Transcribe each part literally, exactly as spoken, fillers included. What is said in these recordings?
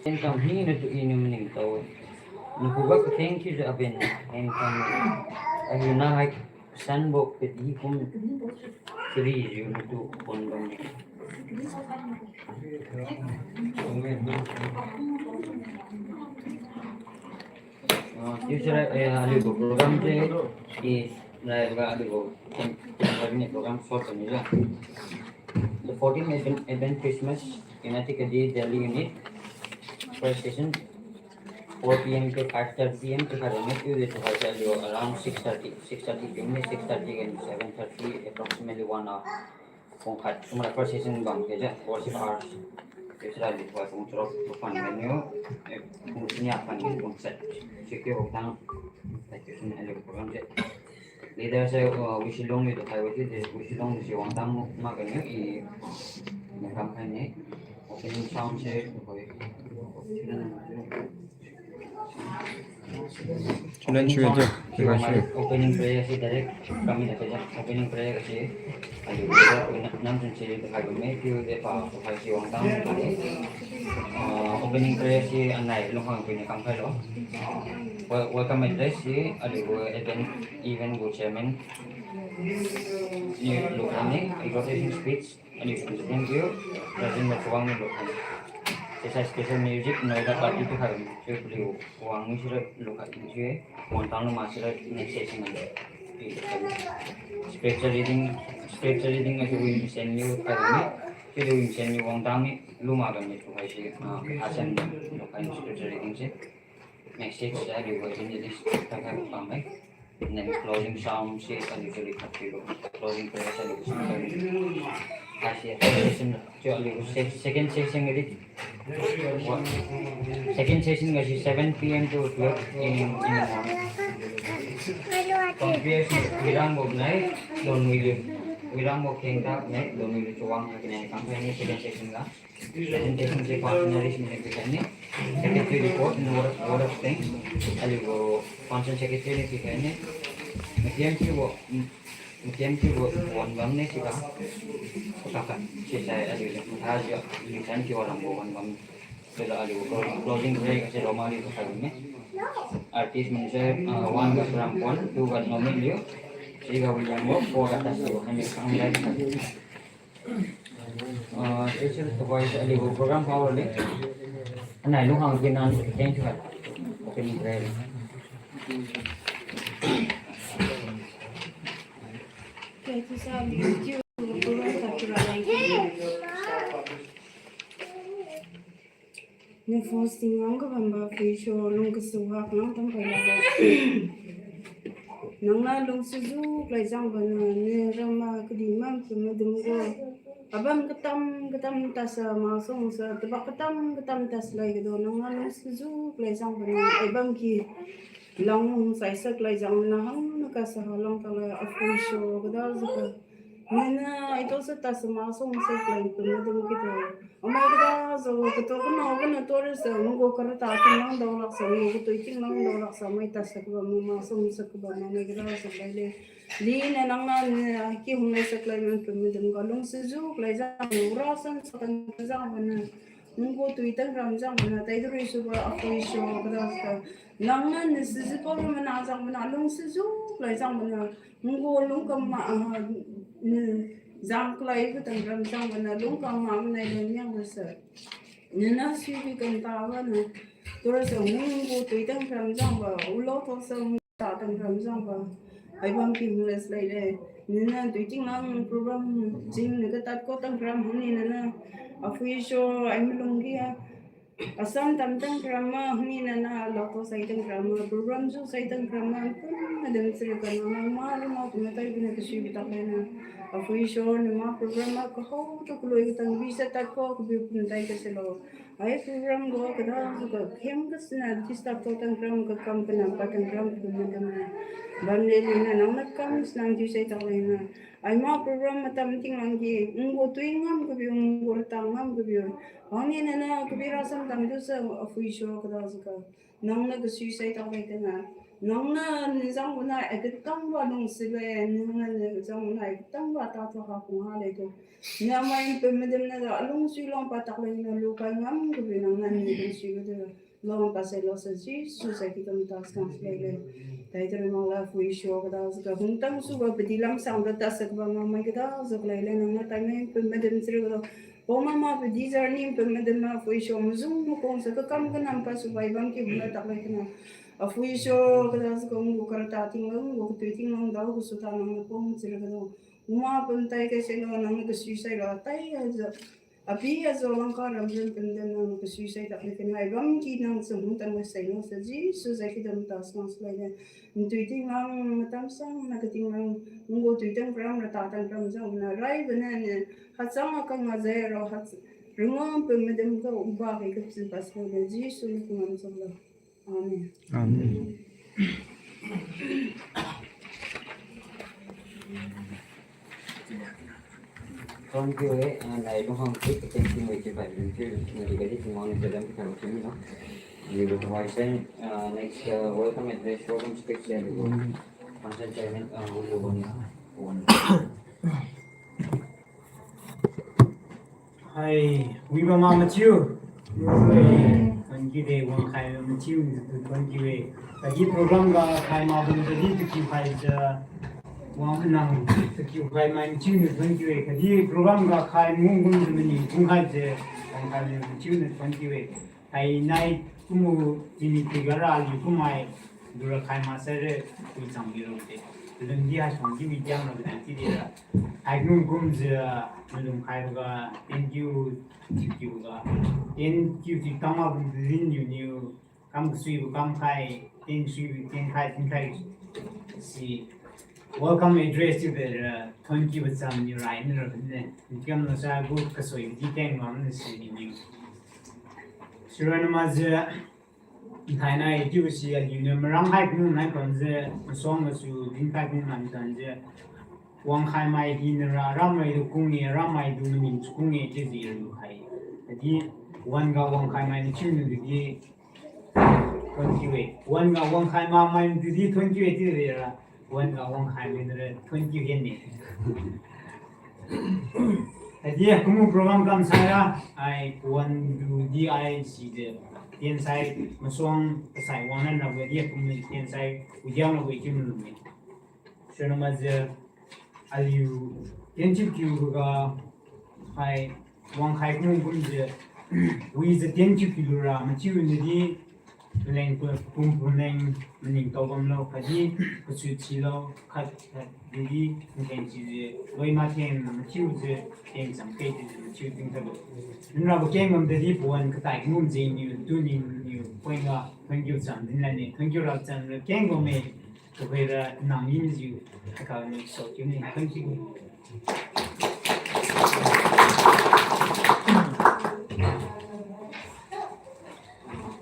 Enkam hinatu iniu maningtao-e. Nkuga katheng thiujiu aben enkam ahiu nahai sanbo kadi kum karijiu natu pon bamne. Ah, chiusai ra, eh, aliugu program se, i, nai ga aliugu, tem-, temporary ni program short kami ja. The fourteenth Advent, Advent Christmas, United Kadee Delhi Unit, first session, four P M to five thirty P M to five P M, chiude tuhoi se aliu around six thirty, six thirty P M ni, six thirty and seven thirty, approximately one hour. Pung khat, kumra first session bam khe ja, worship hours. Chiusai ra aliu pung charuk phan ganiu, eh, pung sinia phan ganiu pung chat. Sikhe hoktang, tai chiusai aliu program se. Leader se, uh, Wisilong ni tu khai wati de, Wisilong ni si wangtang ma ganiu, i, ni kam khai ni. Opening sound se, tu khai. Children, children, children. Opening prayer si direct kami na kaja. Opening prayer si aliu nam chun si hai me piu de pa hai si wangtang. Ah, opening prayer si anai lungkhang pui ni kam khai lo. Wel-, welcome address si aliu event, event gu chairman ni lungkhang ni introduction speech. Aliu president piu, Reverend Machawang ni lungkhang. Chiusai special music, Noida party tu khai chiu paliu wang ni sira lungkhang chiu, wangtang lu ma sira next session na. Scripture reading, scripture reading na chiu Win Sen Yu khai ni, chiu Win Sen Yu wangtang ni lu ma bam ni tu khai si, ah, asen lungkhang scripture reading se. Next stage, aliu evangelist kaka pamai. Then closing sound si aliu juli khat piu. Closing prayer si aliu session. Kasi session, chiu aliu se-, second session ngadi. Second session ngasi seven P M to twelve in, in the morning. Compare si Wirangbo nai, Donwilu. Wirangbo Kengtak nai, Donwilu Chawang, kena compare ni second session ga. Presentation se functionaries mine pikhai ne. Secretary report and word of, word of thanks. Aliu gu function secretary ne pikhai ne. Mathiam chiubo, mm, Mathiam chiubo wan bam ne siga. Kaka, sisai aliu le. Mathiam chiu, aliu san chiu wan bam wan bam. Sila aliu closing, closing prayer kasi loma aliu khai ne. Artist mine se, ah, one ga Rampon, two ga Nomi Liu, three ga William Wok, four ga Tasi Wok, kami kami. Ah, chiusai ra tuhoi se aliu gu program power le. Anai lungkhang kinan thank you. Opening prayer. Okay, chiusai aliu gu program sa kira lai. Niu fasting wang kabambo phuisho lung kasuhak nang tam paila. Nangniu lung sujuk lai jangbo niu, niu rama kadihmai pum madum gu. Abam katam katam tasa masuangsa, tabak katam katam tasa lai kadu, nangniu lung sujuk lai jangbo niu, aibam ki langmung saisak lai jangbo niu, hangna kasa halang tala aphuisho kada jaka. Nina, ito sa tasa masuangsa lai pum madum kitu. Amai kada jao, katu kano kano tora sa, munggu karata tinglang daolak sa, munggu katui tinglang daolak sa, mai tasa kabam, masuangsa kabam, amai kada jao lai le. Lina nangniu, ni, kihung lai sak lai man pum madum ga lung sujuk lai jang, ura san sa tan jangbo niu. Nunggu tui tang ram jangbo niu, tai duri suba aphuisho kada sa. Nangniu ni sijipao mana jangbo niu, lung sujuk lai jangbo niu. Nunggu lungkam ma, ah, ni jang kalai katang ram jangbo niu, lungkam ma manai le niang bo sa. Nina sui bi kan taba niu. Tura sa nunggu tui tang ram jangbo, ulo to sa ta tang ram jangbo. Aibam ki mles lai le. Nina tui tinglang program jing na katad ko tangkram huni nana. Aphui sho ai malung kia. Assam tam tangkram ma huni nana loko sai tangkram ma program ju sai tangkram ma pun madam sri ka nana ma ruma kuma tai bina kasui bitak lena. Aphui sho nima program ma kahau tu kuloi katang bi sa tad ko kubi pun tai kaselo. Ai program go kada ka khem ka sna disturb to tangkram ka kam kana pa tangkram ka madam na. Bam le lina nang na kam sna di sai tak lena. Ai ma program matam tinglang ki, nggo tui ngam kabiu, nggo ratang ngam kabiu. Hangni nana kabi rasam tam du sa aphui sho kada zaka. Nang na kasui sai tak lai tena. Nang na nizang guna ai katang ba lung sile, nang na nizang guna ai katang ba ta to ha kung ha le to. Nia mai pe madam na da alung sui long pa tak lai na lu kai ngam kabiu nang na ni kasui kada. Long pa sai lo sa Jesu sai ki tam ta sang sai le. Tai tara nang la aphui sho kada zaka hung tang su ba pedi lam sang da ta sa kaba ngamai kada zaka lai le nang na tai mai pe madam sri kada. Poma ma pedi jar ni pe madam na aphui sho mazung makong sa kakam kanam pa su bai bam ki buna tak lai kana. Aphui sho kada zaka nggu karata tinglang, nggu katui tinglang dau kasu ta nang na pom sri kada. Uma pun tai kai sai lo nang na kasui sai lo tai aja. Api azo langka ram ram pun dan nang kasui sai tak le kan hai bam ki nang sung hung tang sai lo sa Jesu sai ki dam ta sang sai le. Ntui tinglang matam sang na ka tinglang nggo tui tang ram rata tang ram jang na rai bana ne. Hachang akang azai ro hach rungam pun madam ka uba kai ka psin pas ko le Jesu ni kungam sang lo. Amen. Amen. Thank you, eh, and I don't have to thank you, eh, if I didn't feel, eh, ready to monitor them, because of you, no? We will provide, uh, next, uh, welcome address, welcome speech, uh, concerned chairman, uh, will go on, on. Hai, wibo ma mathiu. Thank you de, wangkhai mathiu, thank you e. Kadi program ga khai ma bun kadi takiu khai ja, wang nang takiu khai mai mathiu, thank you e. Kadi program ga khai mung bun mani kung khai je, wangkhai mathiu, thank you e. Hai nai kumu tini tiga ra aliu kumai dura khai master re kui chang biro de. Lungdi hai song di widiang lo dan ti de ra. Hai nung kum je malung khai ga thank you, thank you ga. Thank you ti tama kum din niu niu. Kam kasui bu kam khai, thank you, thank khai, thank khai. Si welcome address ti de ra, thank you ba cham niu rai ni ra de. Ni kam na sa gu kasui di thank mam ni si niu. Sirana ma je, thainai chiubo si aliuniu marang hai kunu nai kamjiu, masuang gasu dinkhai kunu nai kamjiu. Wangkhai mai hinara, ramai du kung-e, ramai du maning kung-e, chiujiu lu hai. Kadi, wan ga wangkhai mai ni chiu nu di, thank you e. Wan ga wangkhai ma mai di, thank you e, chiujiu ra. Wan ga wangkhai mai nara twenty hen ne. Hadi kumu program kam saira, ai wan du di ai si de. Tiensai masuang kasai wang nan ra di kumu tiensai ujiang ra chiu lu me. Sirana ma je aliu tien chiu kiu ga hai wangkhai kumu kum je. Wi je tien chiu kiu lu ra, machiu ni di, Leng pu, pum pum leng maning tao bam lo, khatdi kasu chi lo, khat, khat, didi, nkeng chi ji, loi ma theng, mathiu ji, theng cham kei ji, mathiu ting tabo. Nra bo keng bam dadi, puan katai kungum jeng niu, tu ning niu, poinga, thank you cham din la ni, thank you ra cham ra, keng bam me, Tuhoira nang yin jiu, kaka ni so kiu ni, thank you.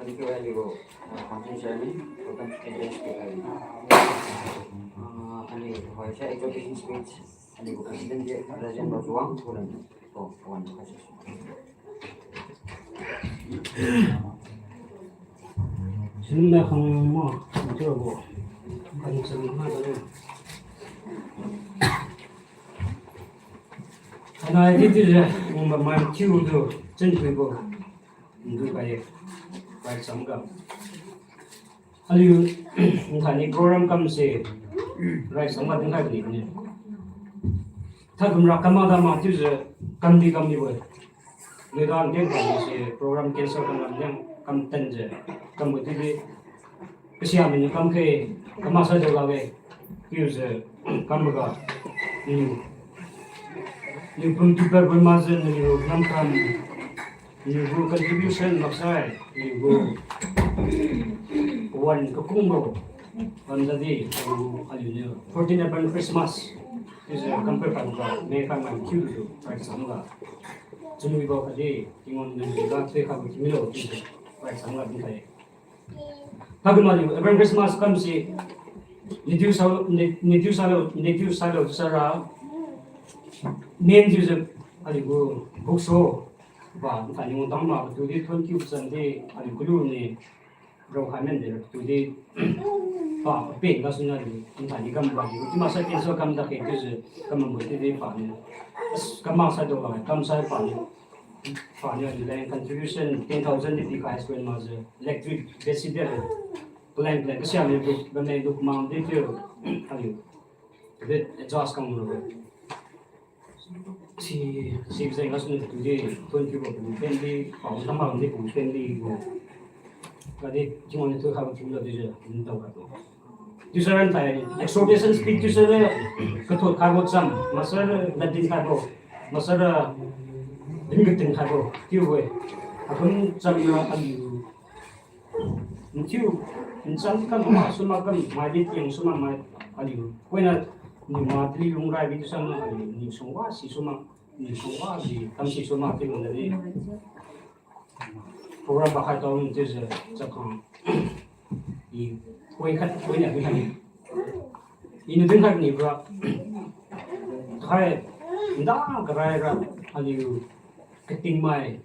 Thank you, Aliu. Uh, thank you, Chairman. Welcome to the guest, uh, Aliu, Vice Chair, introduction speech. Aliu, President, President Batuang, Tulang. Oh, one, Sinna khang mo, nthubo. Kan sinna tane. Ana di di je, ungba mai thiu du, chen thui bo. Ndu kai, kai sam ga. Aliu, nthani program kamse, rai sangga dinkhai bini ne. Thakum ra kama da ma chiujiu, kam di kam di bo. Leader din kamse program cancel kam lam diang kam tanjiu, kam bo di di. Kasia miniu kam khe, kama sa dau la we. Chiujiu, kam ga. Niu, niu pum tu per pum mazen niu nam kam, niu gu contribution maksai, niu gu wan kakungbo, wan dadi, niu gu aliu niu fourteen Advent Christmas, is a compare kan ga, me kan man kiu du, right sam ga. Chunwi bo kadi, tingwan niu ga, te ka bu kimilo, right sam ga, ding kai. Kagama niu, Advent Christmas kamsi, nitiu sa, ni-, nitiu salo, nitiu salo sara, main thiujiu, aliu gu, bukso, ba, nthani ngutang ma, tu di twenty percent di, aliu kulu ni, rao hai men de, tu di, pa, peng ga suna di, nthani kam ba di, tima sa cancel kam da ke, tu se, kam mo ti di pa ni. As, kam ma sa do ba, kam sa pa ni. Pa ni aliu leng contribution ten thousand di pi kai square ma se electric besi de. Plan plan kasiam ni du, ba me du mang di tu. Aliu. Bit adjust kang lo. Si, si zeng asu ni tu di, twenty ko pen di, pa tama di pen di ko. Kadi, cuma ni tu ha tu lo di je, ni tau ka tu. Tusa ran tai, exhortation speech tusa le, kathot khaibo cham, maksara ladin khaibo, maksara din katin khaibo, tiu we. Akum cham na aliu. Ntiu, ncham kam ma, suma kam, mai di tiang suma mai, aliu. Koina, ni ma tili lungrai bi tusa na aliu, ni sungwa si suma, ni sungwa si, kam si suma tiu na di. Program ba khai tau ni chiujiu chakang. I koi khat koi nia koi nia. I niu din khat ni bra. Khai nda karai ra aliu kating mai.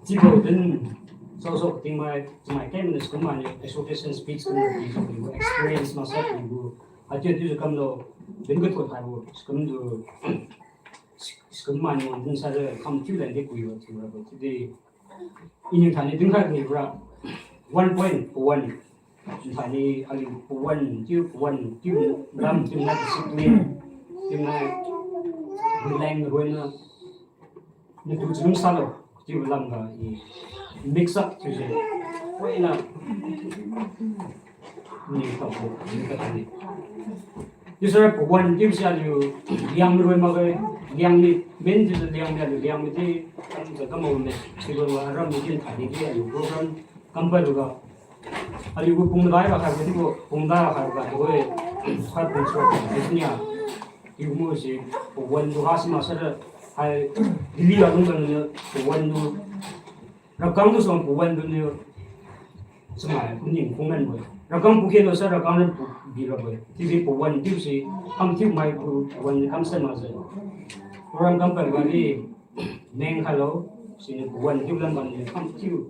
Chibo din so so kating mai, chamai ken ni skum mai ni exhortation speech kum ni so ni experience maksara ni bu. Ati ati kam lo din ka thot khai bu skum du skum mai ni din sa de kam tiu lan de kui ba tiu ra ba ti de. Iniu thani din khat ni bra. One point one. Thani aliu point two, point two lam tiu na discipline. Tiu na leng roi na. Ni tu chim sa lo. Tiu lam ga i mix up tiu se. Koi na. Ni tau ko, ni ka tadi. User point tiu sia liu, liang roi ma gai, liang ni, main tiu sia liang ni aliu, liang ni ti, kam sa kam ma ne, si bai wa ram ni tin thadi di aliu program, kam pa lu ga. Aliu gu pung dai ra khai gu, pung dai ra khai gu, oi, khai pung so, ni sia. Tiu mu si, point two ha si maksara, hai, Delhi ga dung kan ni, point two, Rakang tu song point two niu. Chamai, ning kung nan bo. Rakang pu khe lo sa rakang nan pu bi ra bo. Ti bi point two si, kam tiu mai pu point ni kam sa ma se. Program kam pa ga di, meng kha lo, siniu point two lam ban ni kam tiu.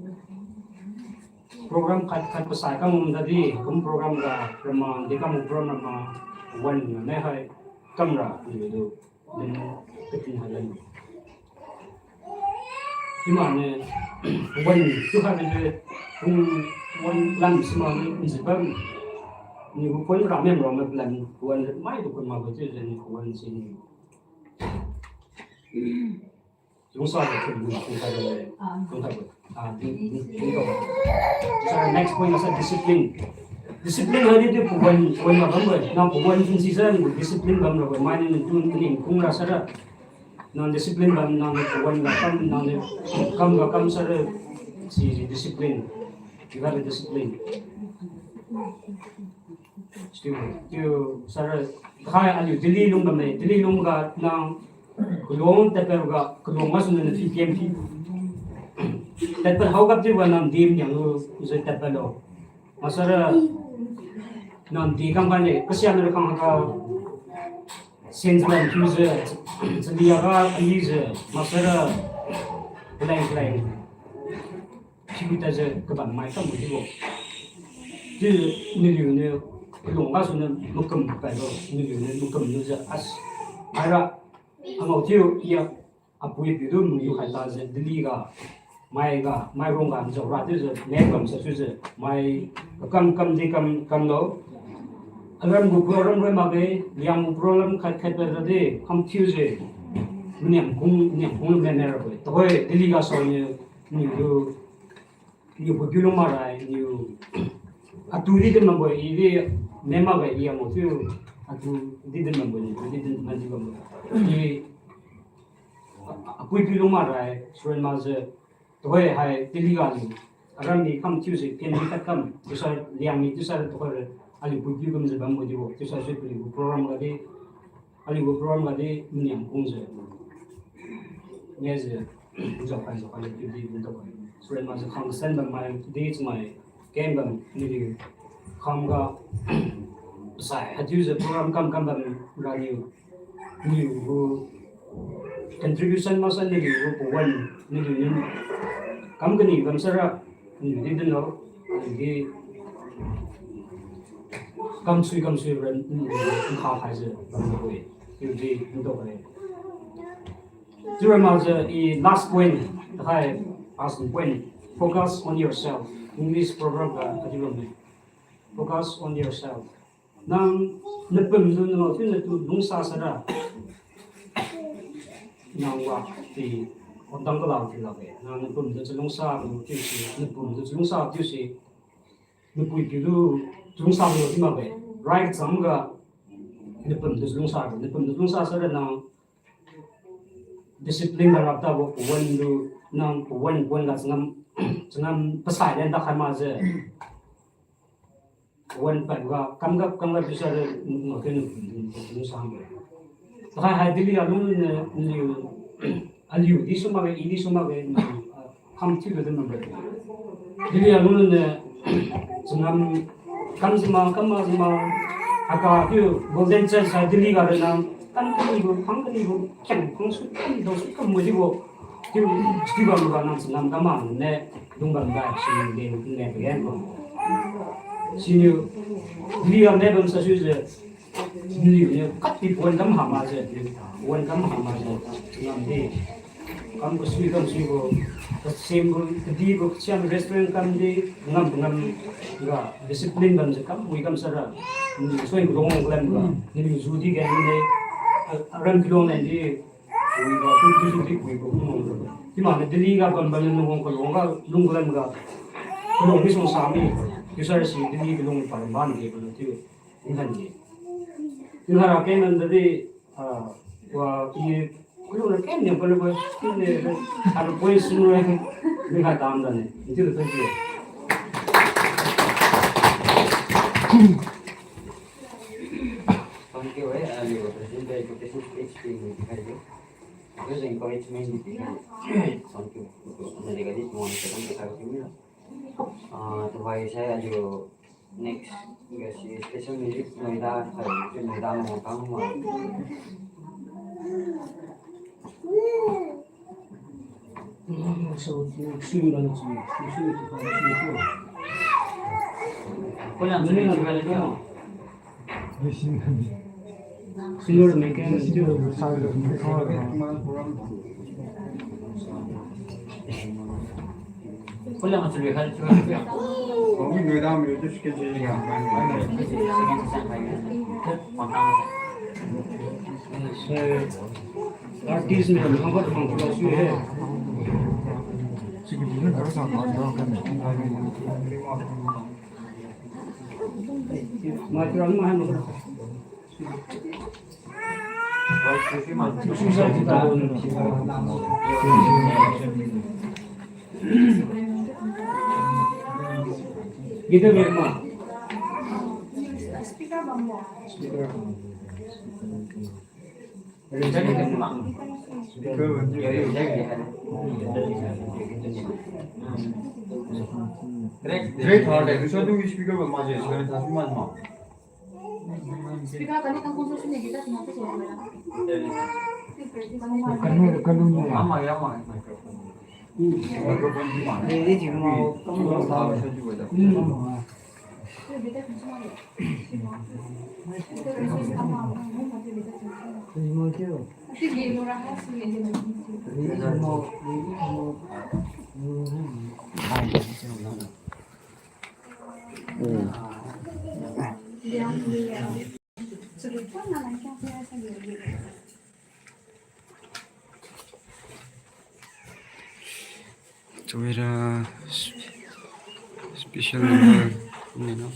Program khat khat pasai kam um da di, kum program ga, rama, di kam program rama, point ni ne hai, kam ra, ni du. Din kating halan. Imane, wan tu ha de, kung wan lam simane, njiban. Ni hu pon ra mem ra me plan, wan mai tu kun ma ba tu ni wan sini. Yung sa de kun ni kun ha de, kun ha de. Ah, di, di, di ko. Sa next point asa discipline. Discipline hari di puan, puan ma bam bai. Na puan pun si sa ni discipline bam ra bai. Mane ni tu ni kung ra sa ra. Na discipline bam na puan ga kam, na kam ga kam sa ra. Si discipline. You have a discipline. Still, still sa ra. Khai aliu Delhi lung bam mai. Delhi lung ga na Kalung tadpad ga, kalung ga suna na phi kem phi. Tadpad hao gap di wa nam dim yang lu, zai tadpad lo. Maksara, nam di kam kan le, kasian na kang ka, sen zai tu zai, zai dia ga, ali zai, maksara, blank, blank. Chiu ta je kabam mai kam di bo. Ti niliu ni kalung ga suna makum pai lo, niliu ni makum ni je as. Mai ra, angau tiu ya, apui piu du mung yu khai ta je, Delhi ga, mai ga, mai rong ga, jao ra tiu je, ne kam sa su je, mai kam kam di kam, kam lo. Alam gu program roi ma be, liang gu program khat khat ba de, kam tiu je. Mniam kung, mniam kung me me ra be. Toi, Delhi ga so ni, ni du, Niu pui piu lung marai, niu. Atu di din maboi, i di, me mabai, i amo tiu. Atu di din bambo ni, di din na di bambo. Ni, a, a, apui pi lung ma rai, suren ma je, tuhoi hai, tili ga ni, aram ni kam thiu se, ken ni tat kam, chiusai, liang ni chiusai, tuhoi re, aliu pui pi kum je bambo di bo, chiusai se pui gu program ga di, aliu gu program ga di, mniam kung je. Ni je, jao kai, jao kai, di, di, di, di, suren ma je, khang sen bam mai, di, chmai, ken bam, ni di, kham ga, sai, hadiu je, program kam, kam bam, ra ni, Niu gu contribution maksai niu gu pawan, niu gu niu kam kani kam sara, niu di din lo, niu di kam sui kam sui ran, niu gu nkha khai se, ran gu hui, niu di niu do khai. Chiu ram ma je i last point, hai last point, focus on yourself. English proverb ga, adi ram ne. Focus on yourself. Nang napum tu nang tu natu lungsa sara. Nang wa ti, odang kala ti lak e. Nang napum tu chalungsa tu ti si, napum tu chalungsa ti si. Napui pi tu chalungsa tu ti mak e. Right jam ga napum tu chalungsa tu, napum tu chalungsa sara nang discipline ga rap ta bo pawan tu nang pawan pawan ga changam, changam pasai len ta khai ma je. Wan pat ga, kam ga, kam ga bisa de, no, ke no, no, no, sang de. Hai, hai, Delhi alung ne, aliu, aliu di suma ge, i di suma ge, no, ah, kam thiu de number. Delhi alung ne, sungam, kam sima, kam ma sima, aka thiu, golden chance, hai, Delhi ga de nang, kam kani gu, kam kani gu, kiang, kam su, kam do su, kam mo di gu. Tiu, tiu bam ga nang sangam kamang ne, dung bam ga siniu de, ne, ne, ne, ne. Siniu, liu ne bam sa sui je, siniu ne, kat di wan kam hama je, wan kam hama je, sangam di. Kam kasui, kam sui bo, kasim bo, kadi bo, kasiam restaurant kam di, ngam, ngam, ga, discipline bam je, kam, wi kam sara, sui ko long lam ga, ni ju di ga ne, aram di long ne di, Kuibo, kui, kui, kui, kui, kuibo, kuibo. Tima ne Delhi ga bam bam ne nung kalong ga, lung lam ga. Kalong ni song sami. Kisar si Delhi kalong pa ban di, kalong ti. Inhan di. Inhan ra ken nan di, ah, wa, i, kalong na ken ne, kalong ko, ken ne, ano poi sung re. Ni ha tam da ne. Itu tu tu. Thank you, eh, uh, your presentation, education speech, thank you. Because encouragement, thank you. Thank you. Nalika di, tuan, tuan, tuan, tuan, tuan. Ah, tuan, saya aja next, yes, special music, Noida, Noida, Noida. Artist में number one plus है। Speaker bambo. Speaker. Direct hard hai, dusra tu speaker ba maje, speaker ta suma ma. Speaker kali kang kong sini kita tengah tu. Kanu, kanu ni. Ama ya ma microphone. Microphone di ma. Ni, ni di ma. Kamu tahu. Tuira sp-, special number ni no.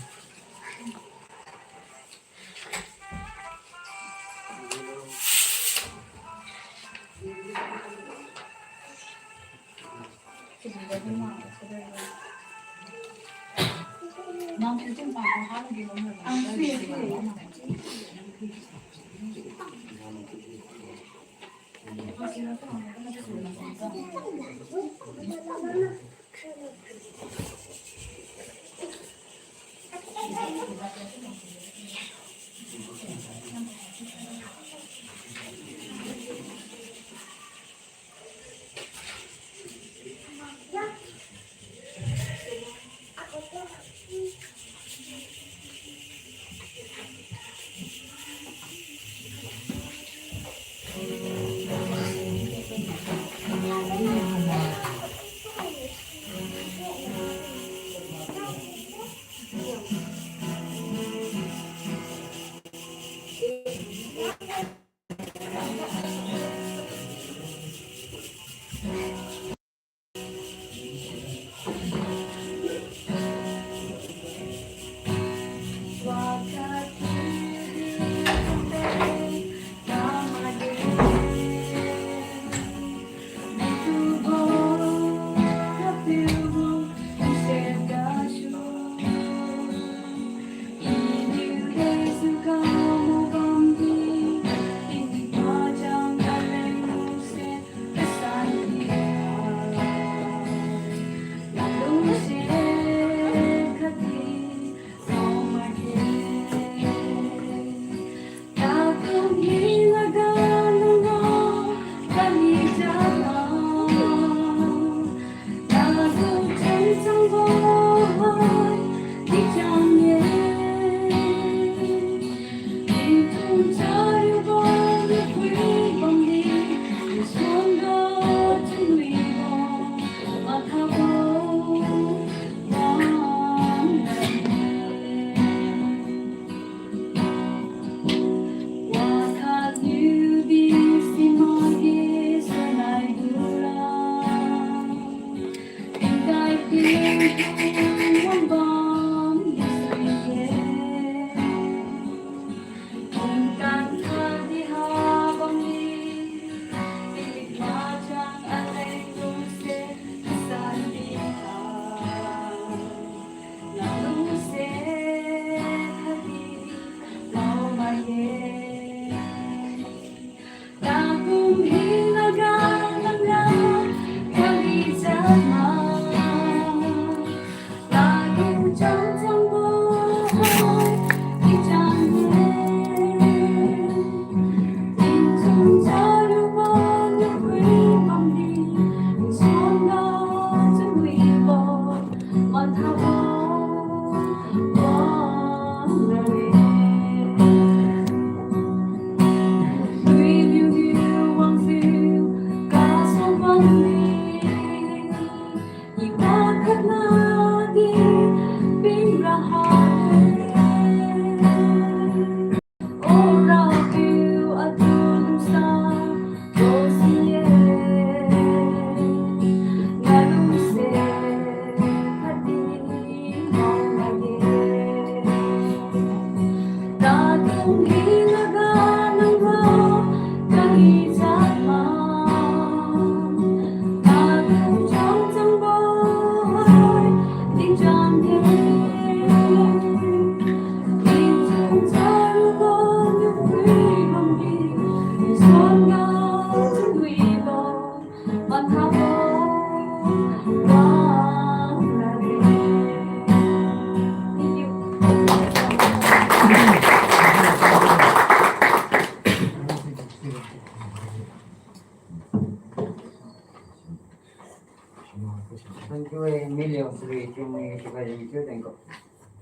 Thank you, eh, million three, thank you, thank you, thank you.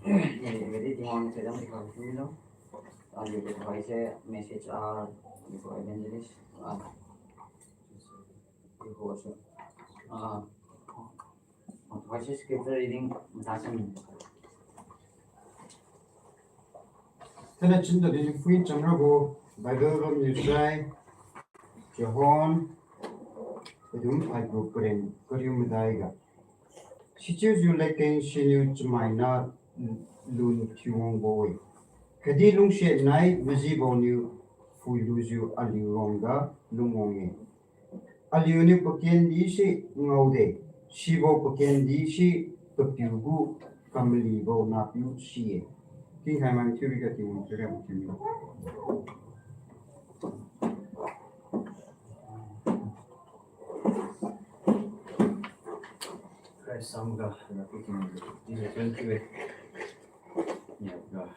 Eh, very thing on, say, don't you know? Ah, you get why say message, ah, you go evangelist, ah, you go also. Ah, why say scripture reading, matasan. Tana chinda di phui changrabo Bible bamniu sai, John, padum ai gu paren, kariu madai ga. Sichiujiu ladkeng siniu chamaina lun thiu wangbo-e. Khatdi lungsiat nai majiboniu phuilujiu aliu ruangga lungwang-e. Aliuniu pakendi se ngaode, Sibo pakendi si papiu gu kamalibo nahpiu si-e. Tingkhai man thiu riga Tingwang tu riam thiu mi. Christ sam ga, na pu tingwang, tingwang twenty-eight. Nia ga,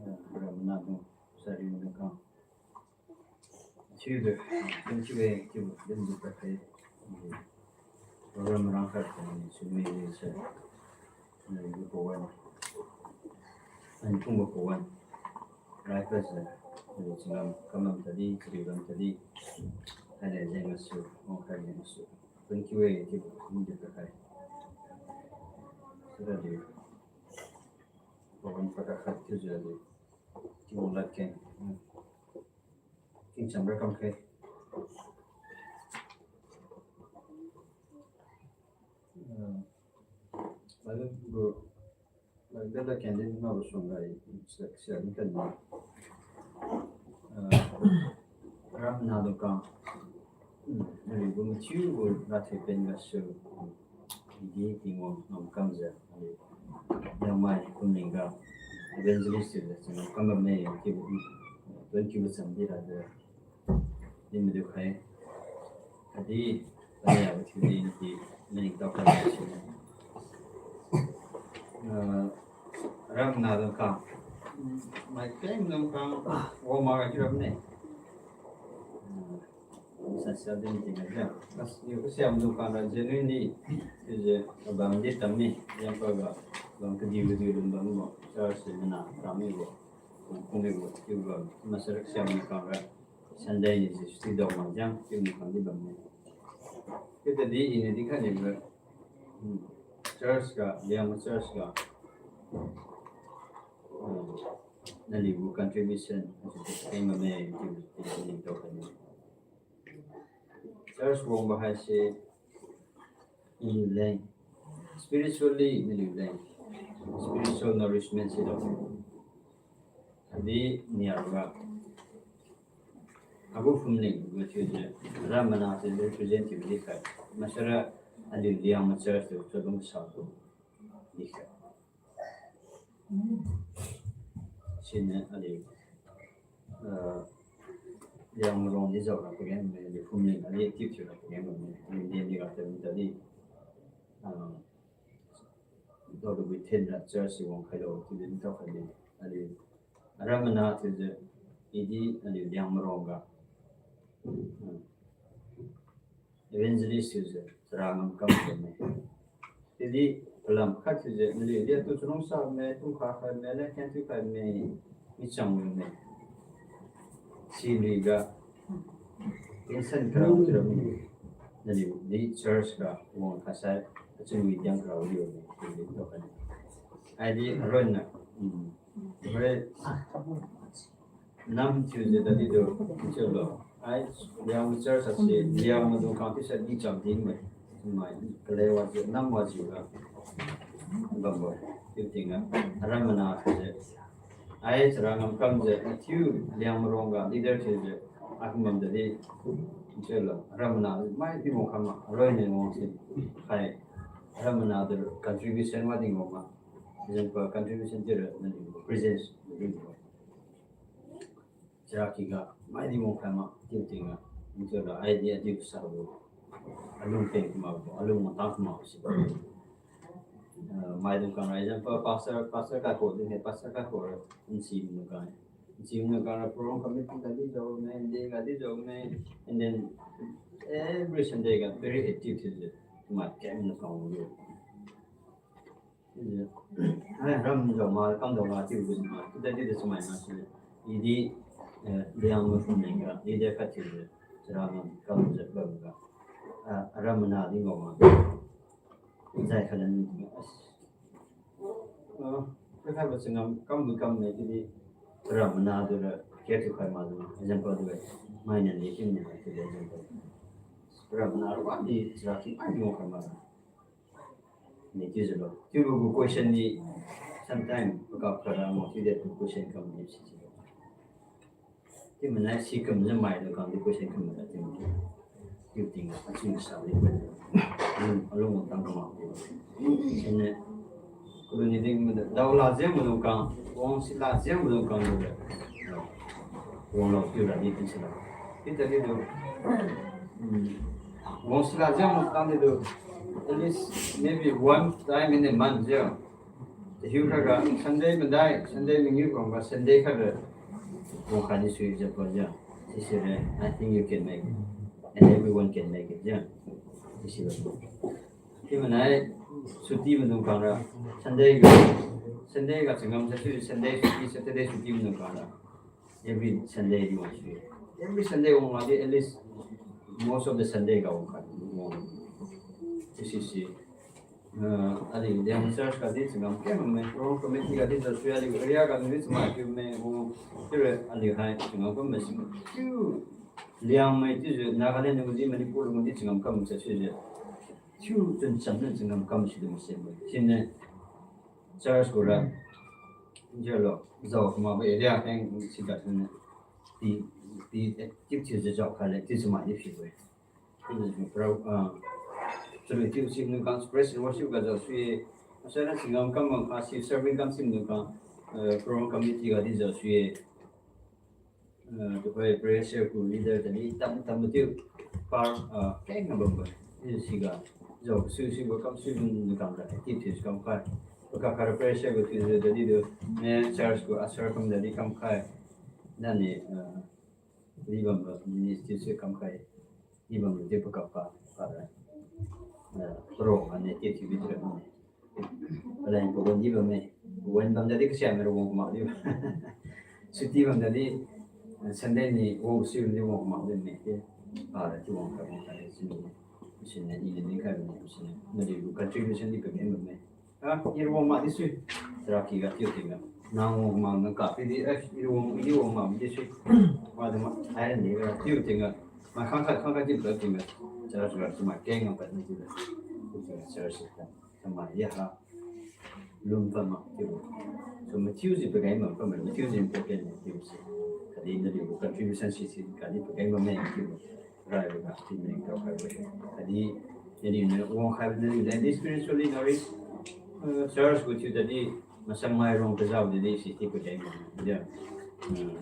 eh, ramna dung, sari dung kang. Chiude, chiude, chiude, din du pakai. Program rang khat kani sumai ni se. Ni bu ko wan. Ani kung bu ko wan. Rai ka se. Ni chingam, kamam tadi, chiri ram tadi. Hai le jeng asu, ong kai jeng asu. Thank you, eh, chiude, din du pakai. Sira di. Program pakai khat chiude di. Chiude lat ken. King cham ra kam khe. Ah, lalu gu, lalu da candidate ma gu sunggai, sia, sia ni kan ma. Ah, ramna dung kang. Hmm, nari gu mathiu gu rathai pen gasu. Idi Tingwang ngam kamjiu, aliu Liangmai kumning ga evangelist thiujiu changam kam bamme, chiubo, twenty gu chamdi rade. Di madu khai. Khatdi, paniabo thiudi niki, maningtao khai si. Ah, ramna dung kang. Mai keng dung kang, wang ma ga chiu ramne. Ah, Sa sia din tingga ja. As, niu kasiam dung kang ra genuinely, chiujiu, abam di tam mi, yangpa ga, bam kadiu kadiu lun bam bo, church se mana, rami bo, kung mi bo, chiu bam, masa ra kasiam dung kang ra, Sunday ni se, study dao ma jang, chiu dung kang di bam mi. Chiu tadi, ini di kha ni bo, hmm, church ga, Liangmai church ga, hmm, naliu gu contribution, chiu keng bamme, chiu, chiu, chiu, tao kha ni. Church wangbo haise, naliu leng, spiritually naliu leng, spiritual nourishment si dao. Khatdi niaga, agu phumling gu thiujiu, ramana thiujiu represent thiubo di khai. Masara aliu Liangmai church tu chalung sa tu di khai. Siniu aliu, ah, Liangmai rong di jaora pageng bamme, aliu phumling aliu active thiura pageng bamme, aliu din di ga tadi tadi, ah, daolu wi thin ra church si wang khailo, chiudi tao khaidi, aliu, aramana thiujiu, idi aliu Liangmai rong ga, ah, evangelist thiujiu, chara ngam kam bamme. Chiudi, palam khat thiujiu, naliu di atu chalung sa bamme, tung kha khai bamme, leng khen thiu khai bamme, michang bamme. Siniu ga, tension karao thiura mi. Naliu di church ga wang khasai, achun wi diang karao di bamme, chiudi tao khaidi. Aidi, aroina, hmm, hoi, nam thiujiu tadi tu, chiulo. Ai, Liangmai church ase, Liangmai dung kang ti sa di cham di me. Mai, kalei wajiu, nam wajiu ga. Bambo, chiu tingga. Aramana thiujiu. Ai, chara ngam kamjiu, thiu, Liangmai rong ga, leader thiujiu. Akum bam tadi, chiulo. Aramana, mai di wang kha ma, aroina wang si. Khai, aramana tu contribution wa di wang ma. Example, contribution thiura, nadi, presence, nadi. Chara kiga, mai di wang khai ma, chiu tingga, chiura, ai di, adi sabo. Alung peng kumabo, alung matang kumabo si. Ah, maidung kang ra, example, pastor, pastor kakho di ne, pastor kakho ra, nsi dung kang. Nsi dung kang ra, program committee ga di jao me, nde ga di jao me, and then every Sunday ga very active thiujiu, mai kem dung kang di. Ai, ram jao ma, kam dao ma, chiubo ma, chiudi di chamai ma si. Idi, eh, Liangmai phumling ga, leader khat thiujiu, chara ngam kamjiu bam ga. Ah, aramana di ngao ma. Zai khalan ni, as. Ah, kha kha ba changam, kam bu kam me chiudi, aramana tu ra, care thiu khai ma tu, example tu, mai nan di kin ni, chiudi example. Aramana ra wa di, chara ki, ai, ngao khai ma. Ni chiujiulo. Chiubo gu question ni sometime pakap kara mo chiude tu question kam ni si chiulo. Chiu manai si kamjiu maidung kang di question kam ra chiu. Chiu tingga achiu sa di question. Alung, alung tang kama. Sine, kuduni ding mada, daola jeng maidung kang, wang sila jeng maidung kang de. Wang lao piu ra di tin sila. Kita di do. Hmm. Wang sila jeng maidung kang di do. At least maybe one time in a month jeng. Hiu khaga Sunday madai, Sunday mangiu kongga Sunday khaga. Wang kha ni sui jeng pa jeng. Sisi re, I think you can make it. And everyone can make it jeng. Sisi re. Chiu manai, suti maidung kang ra, Sunday ga, Sunday ga changam sa sui, Sunday suti, Saturday suti maidung kang ra. Every Sunday di wang sui. Every Sunday wang ladi, at least most of the Sunday ga wang kha, wang. Sisi si. Ah, aliu Liangmai church ga di changam keng bamme, program committee ga di changam sui, aliu area ga di changam keng bamme, wang. Chiu re, aliu hai changam kam bamme si. Chiu Liangmai chiujiu Nagaland niu di Manipur lu di changam kam sa chiujiu. Chiu chun cham niu changam kam si di mase. Sine church gu ra. Jelo, zao makbo area keng siga sine. Ti, ti active thiujiu zao kha le, ti chamai di phiu-e. Chiujiu pro, ah, chalui thiu si maidung kang praise and worship ga zao sui-e. Asana changam kam bam kha si serving kam si maidung kang, eh, program committee ga di zao sui-e. Ah, tuhoi prayer cell gu leader tadi tam tam tiu par, ah, keng na bambo. Siga zao sui sui gu kam sui maidung kang ra active thiu kam khai. Pakak kara prayer cell gu thiujiu tadi tu, ne church gu usher kam tadi kam khai. Nani, ah, di bambo ministry si kam khai. Di bambo di pakak pa, pa ra. Ah, pro ane active thiu bi ra ne. Paleng pawan di bamme. Pawan bam tadi kasiamai ra wang mak di. Suti bam tadi, eh, Sunday ni wang si di wang mak di me. Ah, ra ti wang kha wang kha sini. Sini i ni kha ni sini. Naliu gu contribution di pageng bamme. Ah, i ra wang mak di sui. Tara ki ga tiu tingga. Nang wang mak nang ka pi di, eh, i ra wang, i wang mak di sui. Wa de ma, ai ni ga tiu tingga. Ma khang khat khang khat tiu tingga. Tara tara ma keng ngam pat ni tiu. Tara tara si. Chamai ya ha. Lum pa ma tiu. So mathiu ji pageng ma pa ma mathiu ji important ni tiu si. Khatdi naliu gu contribution si si khatdi pageng ma me tiu. Rai ga ti me tao khai. Khatdi naliu ne wang khai naliu ne spiritually nourish. Eh, church gu tiu tadi masan mai rong kazao tadi si ti pageng ma. Ya. Hmm.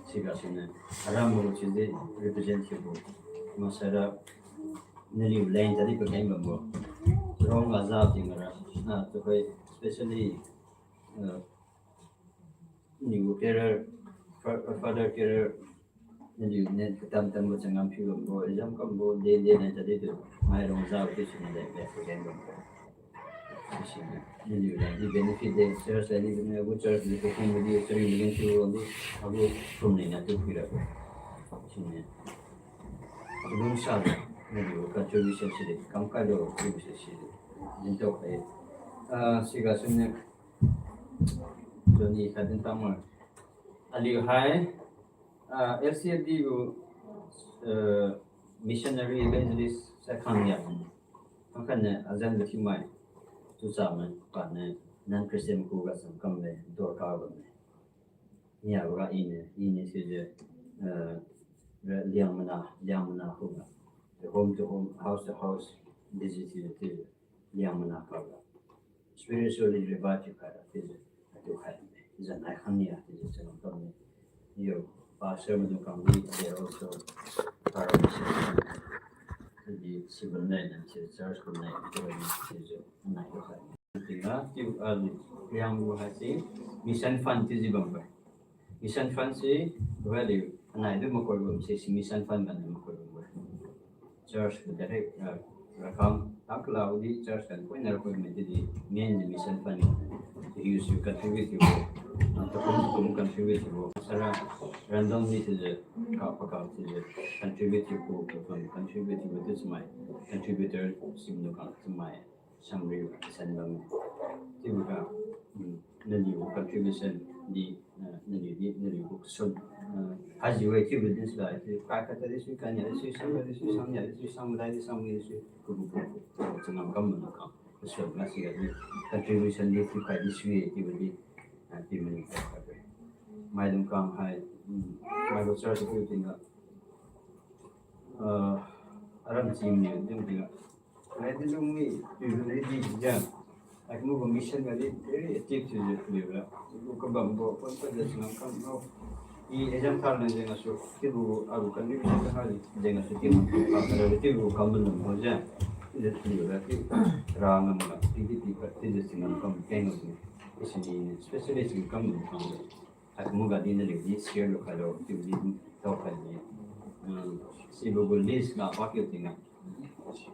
Siga sine. Aram gu tiu di represent tiu. Masara Naliu leng tadi pageng bambo. Rong ga zao tingga ra. Ah, tuhoi especially, uh, naliu career, fa-, father career, naliu ne katam tambo changam phiu bambo, exam kambo, de de leng tadi tu. Mai rong zao tu sini leng leng pageng bambo. Sini, naliu leng di benefit de, church leng di benefit, agu church di pageng bambo di, church di benefit bambo di, agu kum ni na tu phui ra. Sini. Lungsa, naliu contribution sidi, kamkhai lo contribution sidi. Dintao khai. Ah, siga sune, Johnny Kadin Tamar. Aliu hai, ah, L C F D gu, eh, missionary evangelist sai khang ya. Khangkhat ne, azan gu thimai. Tucha mai, pa ne, non-Christian ku ga sam kam le, dor ka ga ne. Nia ga ine, ine sijiu, eh, Liangmai na, Liangmai na khuga. The home to home, house to house, visit thiujiu, Liangmai na khuga. Spiritually revive thiu khaira, thiujiu, atu khai. Zan ai khang nia, thiujiu, chalong kam ni. Yo, pastor maidung kang di, they also, para di civil line and church gu line, thiujiu, nai tu khai. Tingga, tiu, ah, Liangmai haise, mission fund chiujiu bambo. Mission fund se, wadi, anai du makoi bam se, si mission fund ga anai makoi bambo. Church ga direct, ah, rakam, takla di church ga poina rakoi mai di, main di mission fund. Use to contribute to, ah, takum takum contribute to. Sara, random ni se, ka, pa ka se, contribute to, contribute to, tu smai, contributor, sim no ka, smai. Summary ga kasan bam. Chiuboga, um, naliu contribution di, uh, naliu di, naliu gu sun, uh, hajiu-e chiubo din sila, chiu, kai kata di sui, kania di sui, sang di sui, sangnia di sui, sangmai di sui, kubu kubu, changam kam mano kam. Kasun ga siga di, contribution di, chiu kai di sui, chiubo di, uh, chiu mani kai kata. Maidung kam hai, um, mai gu church chiu tingga, uh, aram chim ni, chiu tingga, Nai di lung ni, di lung ni di jang. Ai, kumuga mission ga di very active thiujiu paliura. Lu kabambo, pon pon jat singam kam no. I exam thar na jeng asu, tibu agu contribution ka ha jeng asu tibu, tibu kam lum bo jang. Ijat paliura ti, ra ngam ga, ti di ti ka, ti jat singam kam keng no. Isi ni, especially singam kam lum kam. Ai, kumuga di naliu di share lu khailo, tiubo di tao khai ni. Hmm, sibo gu list ga pa kiu tingga.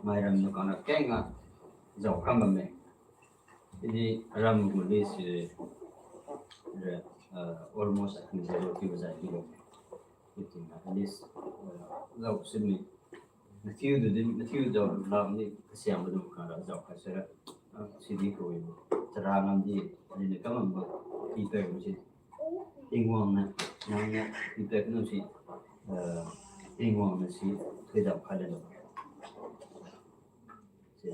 Mairam nu kana keng ga jao kam bamme. Ini ram gu list si re, ah, almost akin zero kiu zai kiu. Tingga list, ah, jao sini. Matthew tu din, Matthew jao lam ni kasiam badu kana jao khai sira. Ah, sidi ko. Tara ngam di, alini kam ngam ba. Peter si. Tingwang na, nang na, Peter kanu si, eh, Tingwang na si, khuidao kha le lo. Si,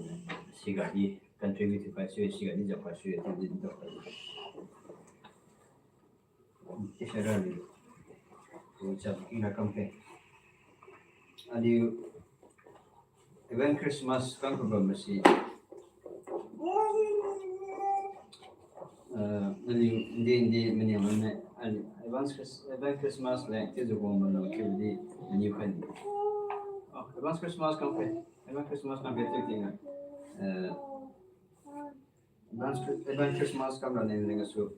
siga di, contribute khai si, siga di jao khai si, di, di, di, jao khai. Ti sara ni. Tu chap ina kam pe. Aliu Advance Christmas kam kabam masi. Eh, naliu ndi ndi mani mane, ali Advance Chris-, Advance Christmas le, ti zu bom bam lo kiu di, mani khan. Oh, Advance Christmas kam pe, Advance Christmas kam pe ti tingga. Eh, Advance Chri-, Advance Christmas kam ra nen len gasu.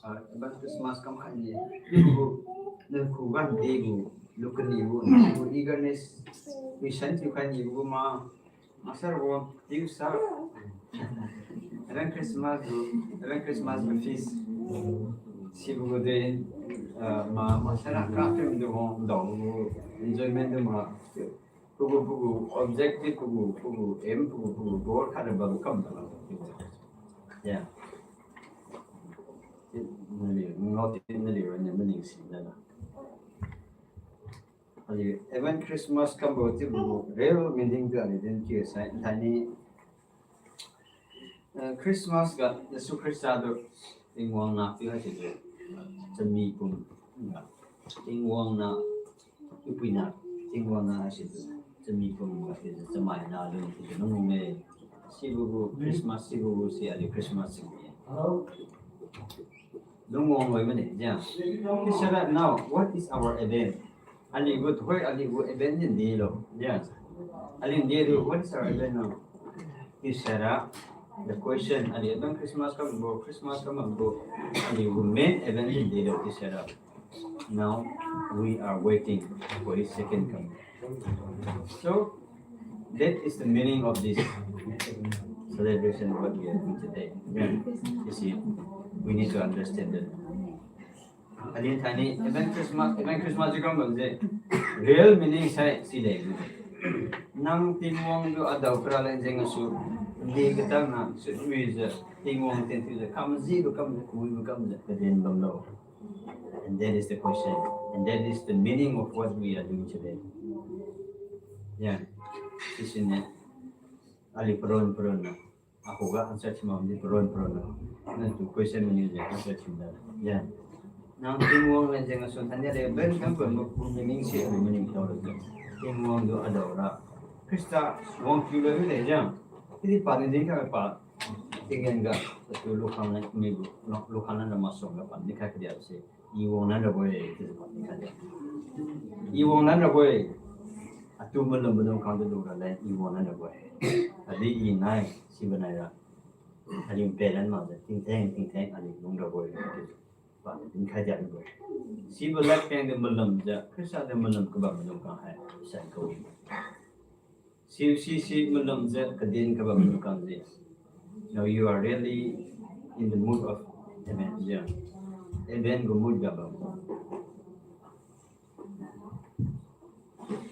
Ah, Advance Christmas kam khai ni. Gu, na ku gan de gu, lu kani gu, gu eagerness, wi san tiu khai ni gu ma, master gu, tiu sa. Advance Christmas gu, Advance Christmas gu feast. Sibo gu de, ah, ma, master ka film du gu, dao gu, enjoyment du ma. Pagu, pagu objective, pagu, pagu aim, pagu, pagu goal khat ra bam kam ba. Ya. Naliu, ngao ti naliu ra ni maning si dana. Aliu, Advance Christmas kam bo ti pagu real meaning tu aliu din ki sai, thaini Eh, Christmas ga Jesu Khrista tu Tingwang na piu haisi tu, chami pum ga. Tingwang na, ipuina, Tingwang na haisi tu, chami pum ga haisi tu, chamai na lun haisi tu, nung me. Sibo gu Christmas, sibo gu si aliu Christmas si. Lungwang loi mane, yeah. He said that now, what is our event? Aliu gu tuhoi, aliu gu event din di lo, yeah. Aliu di lo, what is our event now? He said that, the question, aliu Advance Christmas kam bo, Christmas kam bo, aliu gu main event din di lo, he said that. Now, we are waiting for his second coming. So, that is the meaning of this celebration, what we are doing today. Then, you see, we need to understand that. Aliu thaini, Advance Christmas, Advance Christmas jiu kam bam je, real meaning sai si le. Nang Tingwang tu adao kara leng jeng asu, di katang na, sui wi je, Tingwang ten tu je, kam ji bu kam je, kui bu kam je, kaden bam lo. And that is the question. And that is the meaning of what we are doing today. Yeah. Sisine. Aliu paron paron na. Akhuga answer thiu mak di paron paron na. Nang tu question mani je answer thiu da. Yeah. Nang Tingwang leng jeng asu thaini le ben kam ko meaning si meaning tao le. Tingwang tu adao ra. Khrista wang kiu le le jang. Kidi pa ni ding ka pa. Tinggen ga, tu lukhang lan mi gu, lu-, lukhang lan na masong ga pan ni kha kadi se. I wang lan rabo-e, ti pan ni kha di. I wang lan rabo-e. Atu malum malum khang tu lu ra lan, i wang lan rabo-e. Adi i nai, si banai ra. Adi pe lan ma ja, tingtheng, tingtheng, adi lung rabo-e. Pan ni kha di rabo-e. Si ba lak teng de malum ja, Khrista de malum kaba malum khang hai, san ko. Si, si, si malum je, kadin kaba malum khang je. Now you are really in the mood of event, yeah. Event gu mood ga bam.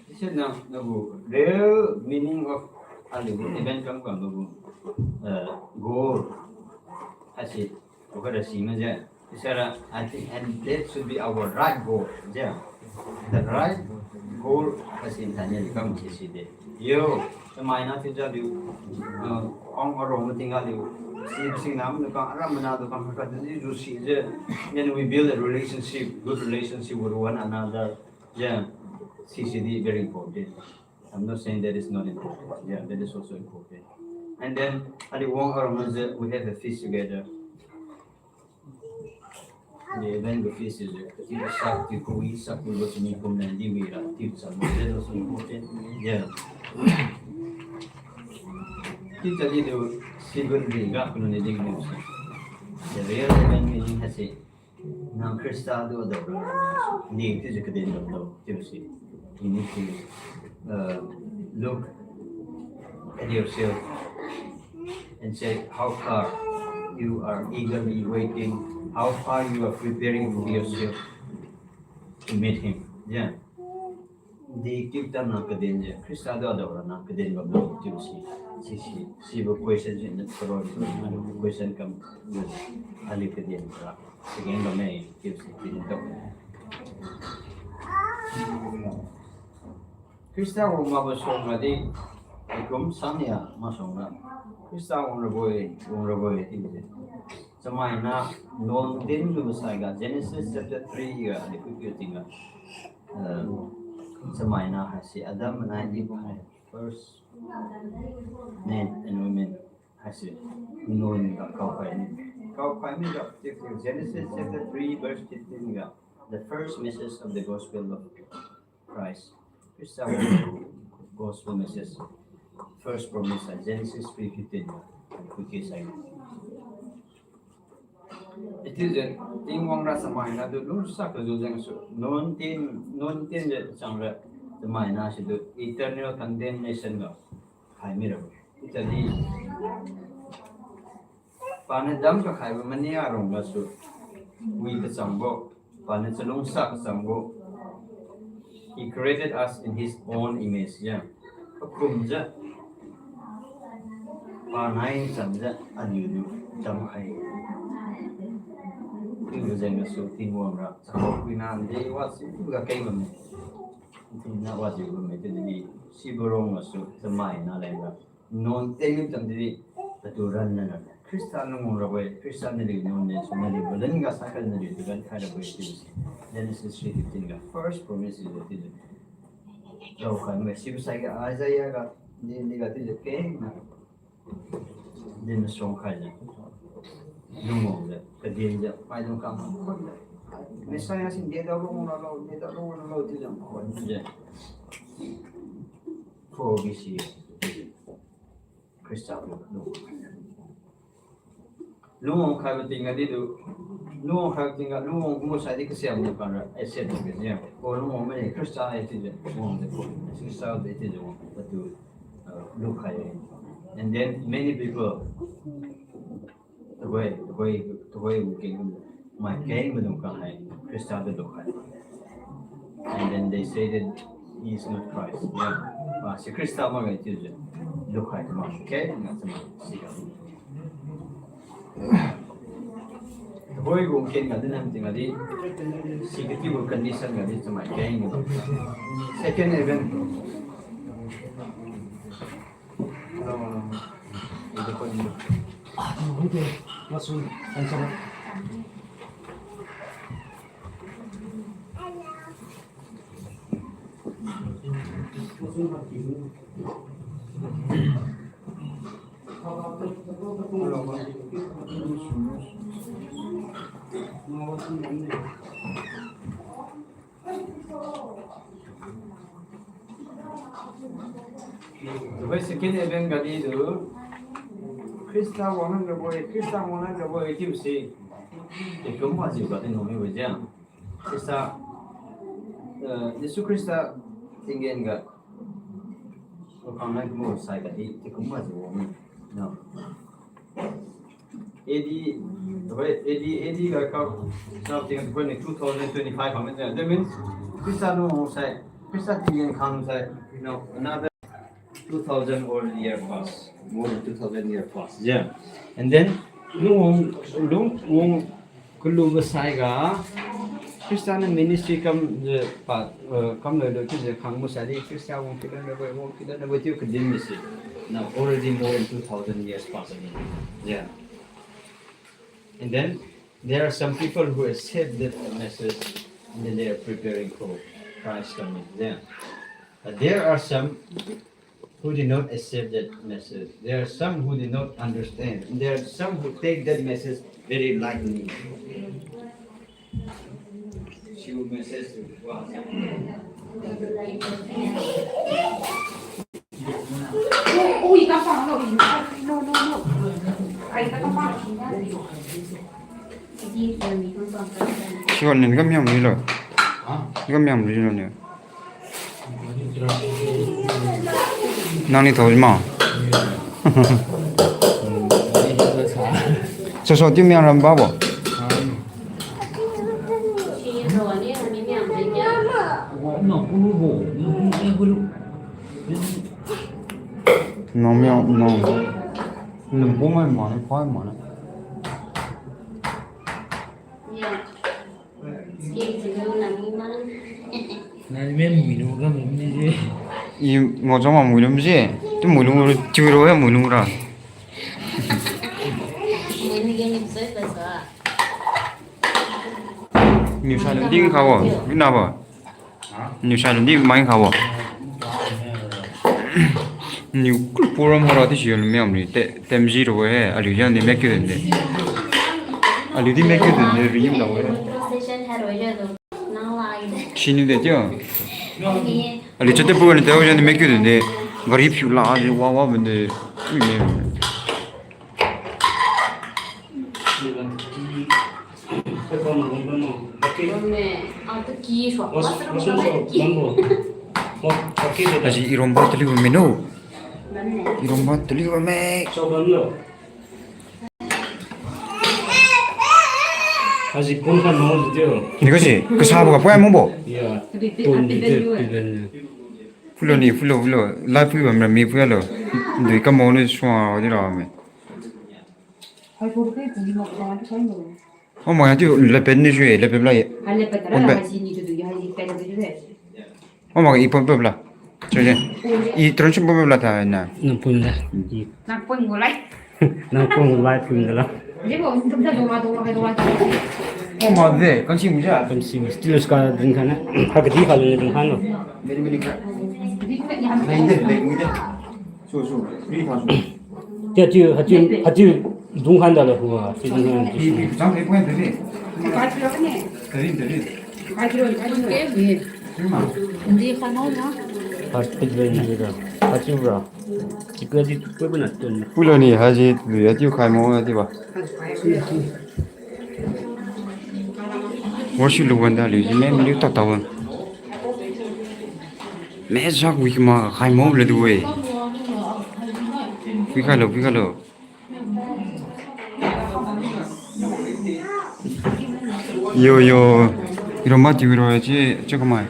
This is now, now real meaning of aliu gu event kam kam gu, uh, goal. Haisi, okada si ma je. Isara, I think, and that should be our right goal. Yeah. The right goal as in Daniel kam si si de. Yo, chamai na ti ja liu. Uh, ong aro ma ting ga liu. Si sing nam tu kang, aram mana tu kang, ka tu ji ju si je. Then we build a relationship, good relationship with one another. Yeah. Si si di very important. I'm not saying that is not important. Yeah, that is also important. And then, ali wang arong na je, we have a feast together. Then the feast is, uh, tiu sak, tiu kui, sak kui lo sini kum nan di wi ra, tiu sak mo, that is also important. Yeah. Tiu tadi tu, civil ri ga, kuno ni ding mo si. The real meaning has it. Nang Khrista tu adao ra, ni chiujiu kaden bamlo chiubo si. You need to, uh, look at yourself and say how far you are eagerly waiting, how far you are preparing for yourself to meet him. Yeah. Di kiu tam nang kaden je, Khrista tu adao ra nang kaden bamlo chiubo si. Si, si, sibo question si, na paroi, question kam, aliu kaden ra. Second bamme, chiubo si, kaden tao. Khrista wang mabo suang ga di, ikum sangnia masuang ra. Khrista wang rabo-e, wang rabo-e, chiubo si. Chamaina nuan din lubo saiga, Genesis chapter three ga, aliu kiu tingga. Uh, chamaina haise Adam and Eve hai first man and women haise nuan ga kaokhai ni. Kaokhai ni ga, Genesis chapter three verse fifteen ga, the first message of the gospel of Christ. Khrista gospel message. First promise, Genesis three fifteen ga, aliu kiu sai. Iti je, Tingwang ra chamaina tu lungsa kajiu jengsu, nuan tin, nuan tin je chang ra, chamaina situ eternal condemnation ga khai mira. Itadi, paniu dam kakhaibo mania rong gasu, wi kachangbo, paniu chalungsa kachangbo. He created us in his own image, yeah. Pakumjiu, panai chamjiu aliu niu damkhai. Chiubo jeng gasu Tingwang ra chakhuina de wasiga keng bamme. Tina wajiu bamme chiudi, sibo rong gasu chamaina leng ga nuan tengmi chamdi, patu ranna ra. Khrista nang wang rabo-e, Khrista naliu nuan ne, su naliu malan ga saiga naliu tu rankhai rabo-e chiubo si. Genesis three fifteen ga first promise is that is. Raokhai me sibo saiga Isaiah ga, di, di ga chiujiu kengna. Din suangkhai jiu. Lungwang jiu, kadin jiu, maidung kam. Messiah sin dedao lungwang ralo, dedao lungwang ralo chiujiu khon jiu. Four B C. Khrista lungwang. Lungwang khaibo tingga di tu, lungwang khaibo tingga, lungwang kumo saidi kasiam ni para, accept ni kasiam. Ko lungwang mane Khrista ai chiujiu, lungwang de ko, Khrista de chiujiu, patu, uh, lukhai. And then many people, tuhoi, tuhoi, tuhoi gu keng, mai keng maidung kang hai, Khrista de lukhai. And then they say that he is not Christ. Yeah. Ah, si Khrista makge chiujiu lukhai kamang kengna chamai siga. Tuhoi gu keng ga din ham tingga di, si katiu gu condition ga di chamai kengna. Second event. Tuhoi second event ga di tu, Khrista wanglan rabo-e, Khrista wanglan rabo-e chiubo si. Dekum wajiu ga di nung mibo jiu. Khrista, eh, Jesu Khrista tinggen ga, wakhang nai kumo saiga di, dekum wajiu wang mi. No. A D, wait, A D, A D ga kau, kau tingga tuhoi ni two thousand twenty-five hangmi jiu. That means, Khrista lungwang sai, Khrista tinggen khang sai, you know, another two thousand or year pass, more than two thousand year pass. Yeah. And then, lungwang, lungwang kalubo saiga, Khrista niu ministry kam jiu pa, uh, kam loi loi chiujiu khang mu sadi, Khrista wang kilan rabo-e, wang kilan rabo-e chiu kadin mi si. Now, already more than two thousand years pass again. Yeah. And then, there are some people who accept that message, and then they are preparing for Christ coming. Yeah. But there are some who did not accept that message. There are some who did not understand. There are some who take that message very lightly. She will message to, wow. Siwa nin kam yang ni lo. Kam yang ni lo ni. Nang ni thao ma. Soso ti miang ram ba bo. Nang miang nang. Lum pung ai ma ni, phai ma ni. Nang ni mui lu ga mui ni je. I ngo jong ma mui lu je. Tu mui lu chiu ro ya mui lu ra. Niu sa lu ding kha wo. Bina ba. Niu sa lu ding mai kha wo. Niu kul puram hara ti si lu miam ni te temji ro he. Aliu yang ni mek kiu den de. Aliu di mek kiu den de ri yim la wo he. Sini de tio. Aliu chate pu ni tao jani me kiu de. Gari phiu la ji wa wa bende. Ui me. Aji iromba taliu me no. Iromba taliu me. Haji pun kha no video. Ni kasi, kasabo ga poi mungbo. Ya. Pun ni te pilan. Pulo ni, pulo, pulo. Live pui bam ra mi pui lo. Dui kamo ni sua di ra me. O ma ya tiu lepen ni sui, lepen la ye. Pun pe. O ma i pun pe la. Sui je. I transit pun pe la ta na. Nang pun la. Nang pun gulai. Nang pun gulai pun de la. O ma de, kan si mu ja. Kan si mu. Still ska dun khana. Ha kadi kha lu dun khana. Meri meri kha. Lai de, lai mu de. So, so, free kha so. Tia tiu, ha tiu, ha tiu dung khana la hua. Tiu dung khana. Pi, pi, jang de pun de. Tadi, tadi. Di kha no na. Ha tiu de ni da. Ha tiu bra. Pulo ni haji, lu ya tiu khai mo ya tiu ba. Worship lu wanda lu ji me liu ta ta wan. Me zak wi ma khai mo le du we. Wi khai lo, wi khai lo. Yo, yo. Iromba tiu ro chi, chi kamai.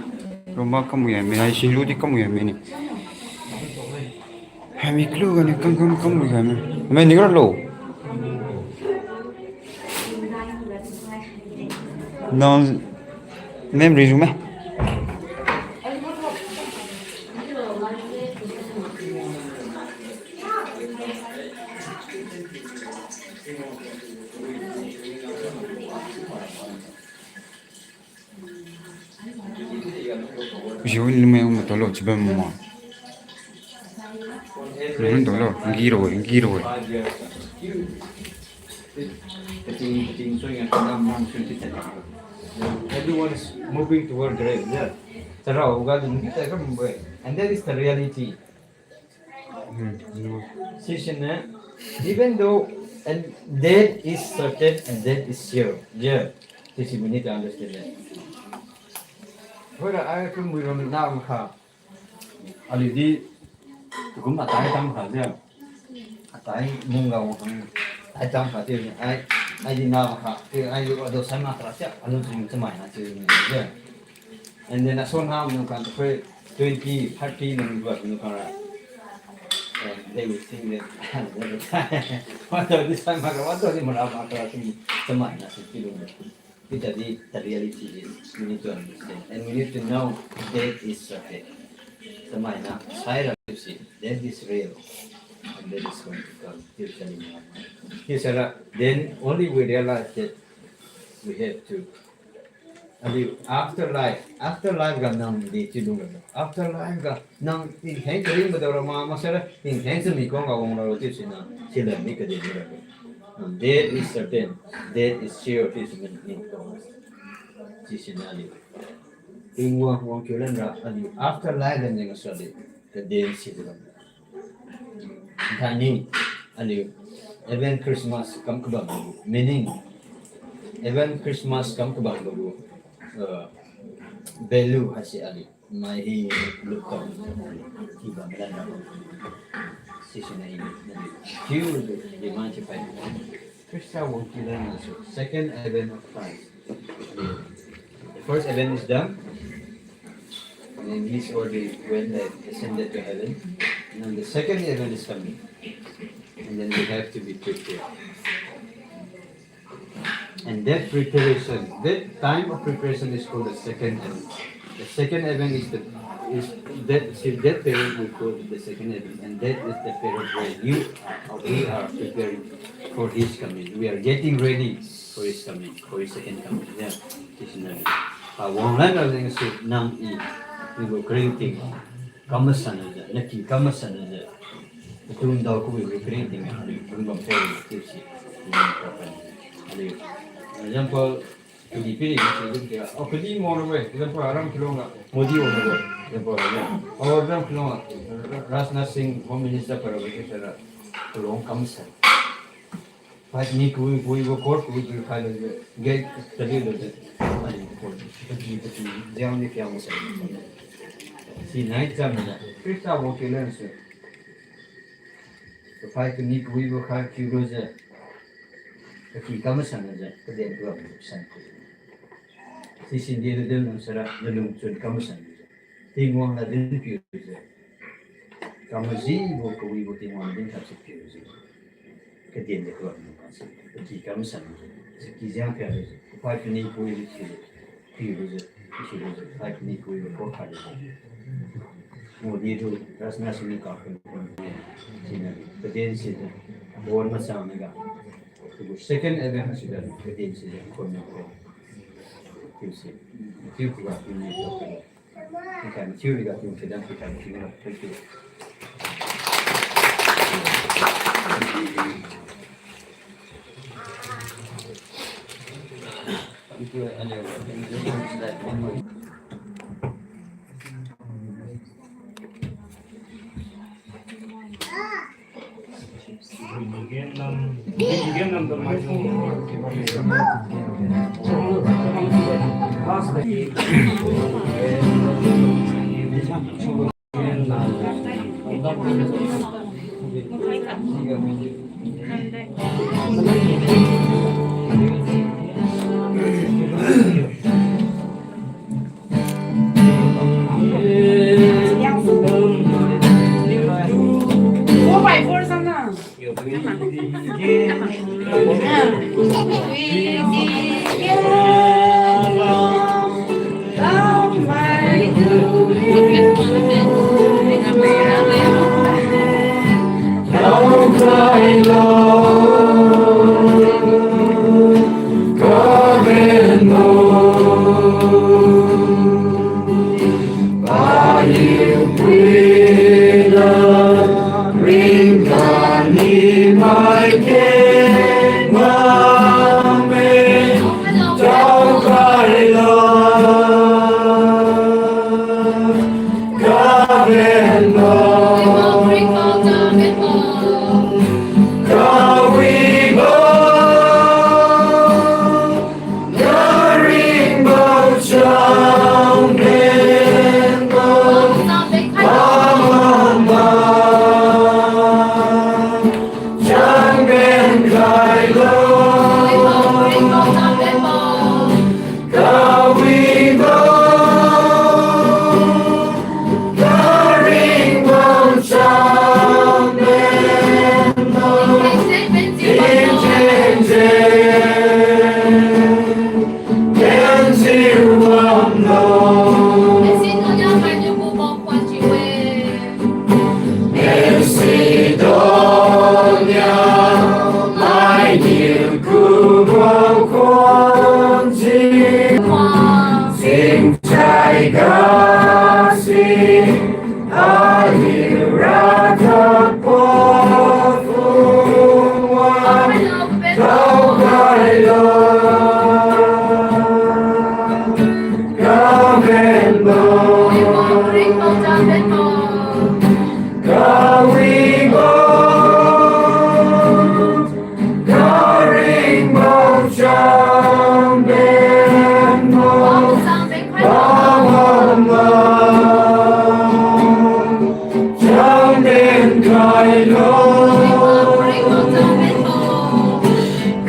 Iromba kamu ya me, ai sin lu di kamu ya me ni. Hai mi klu ga ni kam kam kam lu ga ni. Me ni ga lo. Nang memory room eh. Usi wi ni me mo tolo chiba mo ma. Ni tolo, ngi ro, ngi ro. Everyone is moving toward grave, yeah. Tarao ga dun kita ka mbo. And that is the reality. Hmm, no. Sisine, even though and death is certain and death is sure. Yeah. This is we need to understand that. Whether I can we run now, ha. Aliu di, kum atai tam kha je. Atai mungga wang, atai tam kha ti, ai, ai di na kha ti, ai lu ado sai ma tra sia, alu jing chamai na ti ni je. And then ason ha mung kan tu twenty, thirty nung dua mung kan ra. And they will think that, what do this time ma, what do this ma, ma tra ti chamai na si ti lu. Which are the, the reality is, we need to understand. And we need to know death is certain. Tamaina, sai ra si, death is real. And death is going to come, till Shani Mahamaya. Yes, sir. Then only we realize that we have to Aliu afterlife, afterlife ga nang di chiu lungra. Afterlife ga nang tingtheng karingbo dao ra ma, maksara tingtheng chami khuang ga wang ra chiu sina, sila mi kadin ra. Death is certain, death is sure, chiu sina ni khuang. Chiu sina aliu Tingwang wang kiu lan ra aliu afterlife lan jeng sa aliu kadin si de bam. Thaini aliu Advent Christmas kam kabam gu meaning, Advent Christmas kam kabam gu, uh, value haise aliu mai hi lukam ti bam lan ra. Sisina i aliu chiu de demand chiu pai. Khrista wang kiu lan su second advent of Christ. The first advent is done. And then he's already went, like, ascended to heaven. And then the second advent is coming. And then we have to be prepared. And that preparation, that time of preparation is called the second advent. The second advent is the, is that, see, that period we call it the second advent, and that is the period where you are, or we are preparing for his coming. We are getting ready for his coming, for his second coming. Yeah, this is the, uh, wang lan ra leng su nang i, we will bring thing. Kam masan jiu, naki kam masan jiu. Patum dao kawibo kring tingga aliu, patum bam poi chiu si. Aliu, example, kadi piri si dum kira. Oh, kadi mo na we, example, aram kilong na, Modi o na we, example, ya. Oh, aram kilong na, Rajnath Singh, Home Minister para we, kira, kalong kam masan. Phaikni kawi kawibo court kawi kawi khai lo je, gate tadi lo je. Aliu court, pati pati, jiang ni kiang sa. Sinai cham na, Khrista wang kiu lan su. Phaikni kawibo khai kiu lo je. Kaki kam masan je, kaden tu san ku. Sisin di lo din nang sara, nalung chun kam masan je. Tingwang na din piu je. Kamajibo kawibo Tingwang na din thap si piu je. Kaden de khuan nang kan si. Kaki kam masan je. Siki jiang pia je. Kapai kani kawi je si je. Piu je. Si je. Kapai kani kawi je ko kha je. Modi tu Rajnath Singh ka khuan khuan. Sina kaden si je. Bon machang na ga. Second advent si je. Kaden si je. Khuan na khuan. Tiu si. Tiu khuan khuan ni. Thank you.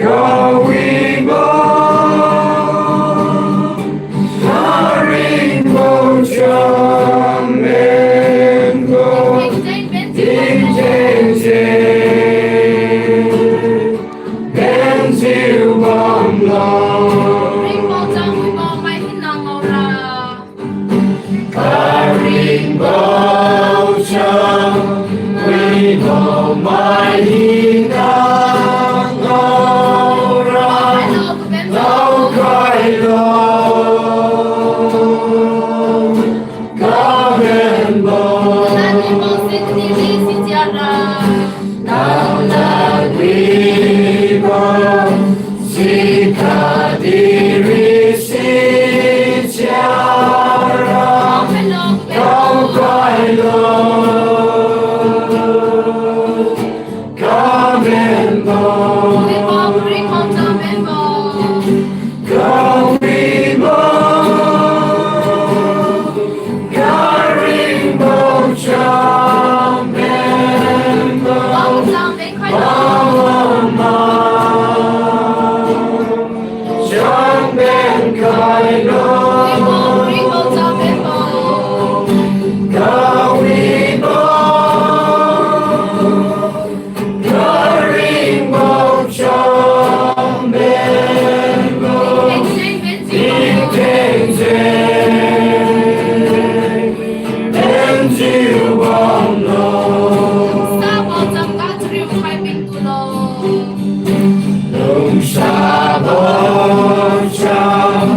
Kawibo, karingbo cham benbo, tingtheng jeng, benjiu bamlo. Karingbo cham, wibo mai hinang ngaora. Karingbo cham, wibo mai hinang ngaora, daokhailo, kabenbo. Nang ladwibo, sikadi risi chiara, daokhailo, kabenbo. Kawibo, karingbo cham benbo, bamama cham ben khailo. Kawibo, karingbo cham benbo, tingtheng jeng, benjiu bamlo. Lungsabo cham, kachariu khai pingtulo. Lungsabo cham,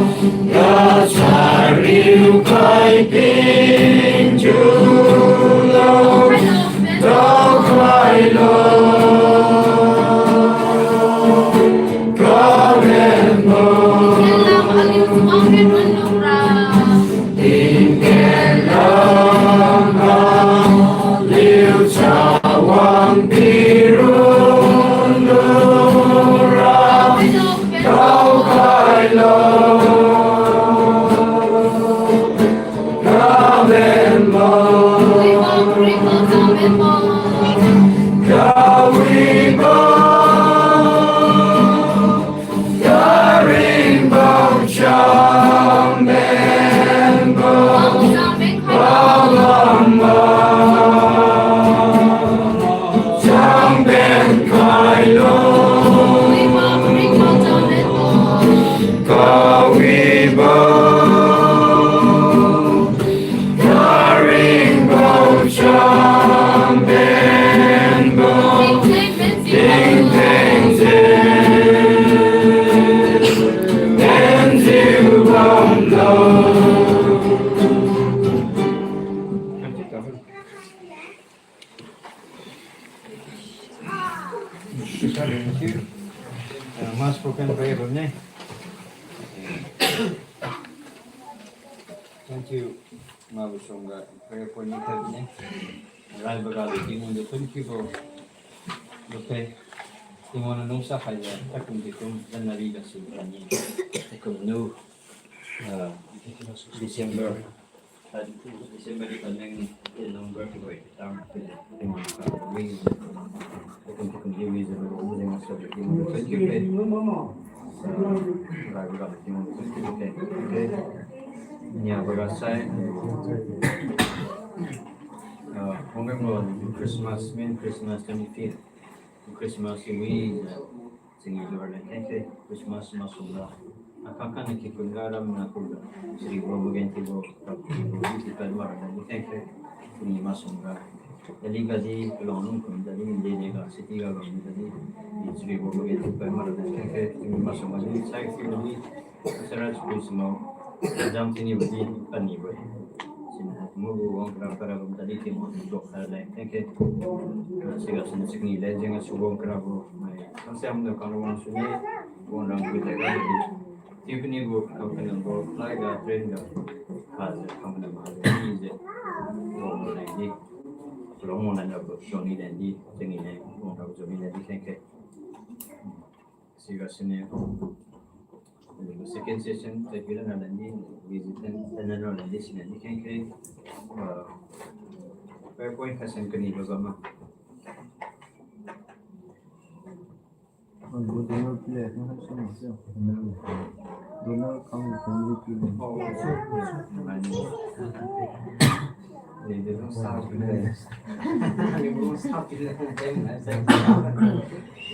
kachariu khai pingtulo, daokhailo, kabenbo. Tinggen lam aliu chawang pirun lura, daokhailo, kabenbo. Kawibo, karingbo cham benbo, bamama cham ben khailo. Kawibo, karingbo cham benbo, tingtheng jeng, benjiu bamlo. Thank you. Uh, mass program prayer bamne. Thank you. Mabu songga prayer point ni khat ne. Raiboga lu Tingwang de thank you bo. Okay. Tingwang na lungsa khaijiu, takum dikum January gasu rani. Takum nu, uh, December. December di kaneng, eh, number tu bai, tam, eh, thank you, eh. Nia baga sai, eh, Christmas, main Christmas twenty-fifth. Christmas wi, eh, Chingi loraleng khengkhe, Christmas masungra. Akha khan na kikhun ga ram na kumra. Charibo magen thiubo, kap thiubo, di thiubo maraleng khengkhe. Chingi masungra. Delhi gadi, Tamenglong kum gadi, Delhi ga, city ga kum gadi. Charibo magen thiubo maraleng khengkhe, chingi masungra di, sai thiubo di. Sara chukui sumao, jam tini badi, pani bo. Sina, magu wang kara kara bam tadi ke mo, dok kara lai, thank you. Siga sina sikni lai, jeng su wang kara bo, mai, ang siam da kara wang suni, wang rang kui tai kara di. Tiupini bo, kau kenang bo, fly ga, train ga, ha, je, kau kenang bo, ha, je, ni je, wang lai di. Long wang lai bo, Johnny lai di, jengi lai, wang rang Johnny lai di, thank you. Siga sini, second session, regular na landi, visitant, another landi sini, ni keng keng, uh, prayer point kasan kani ba ma. Donor pile, donor sum se. Donor kam family pile.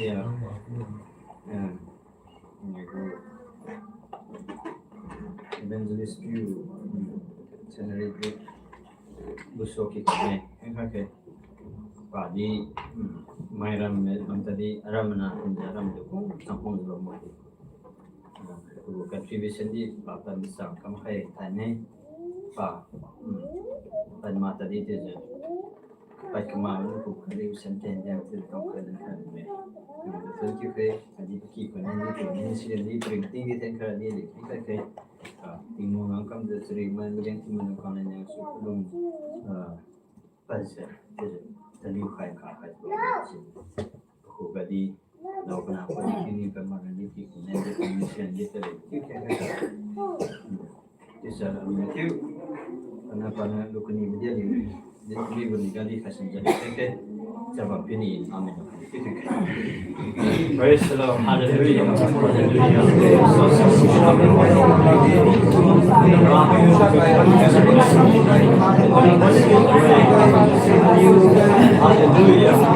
Yeah. Yeah. Evangelist piu, mm, January group, buso ki kane, eh, kha ke. Padi, mm, mairam, eh, ram tadi, aram na, mm, aram tu, mm, changkong lo mo. Ah, tu contribution di, pa tan sang kam khai, tan ne, pa, mm, tan ma tadi te je. Pai kama lu ku kali senten dia tu tong kali kali me. Thank you ke, adi ki ko ni tu ni si di pring ting di ten kali di kai kai. Ah, tingmo ngam kam de seri mai mudeng tingmo ngam kam ni su lung. Ah, pai se, tadi kai ka kai. Ku kadi Lau kana pun kini pemana ni ki kunen di kami sian di tadi. Ki ke ke. Isa ami tiu. Kana pana lu kuni media ni. Di kami buni kadi kasan jadi ke ke. Jawab pini. Amin. Praise the Lord. Hallelujah. Hallelujah.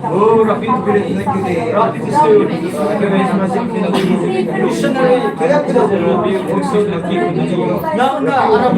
Oh, Rapiu, Rapiu, missionary, nang na aram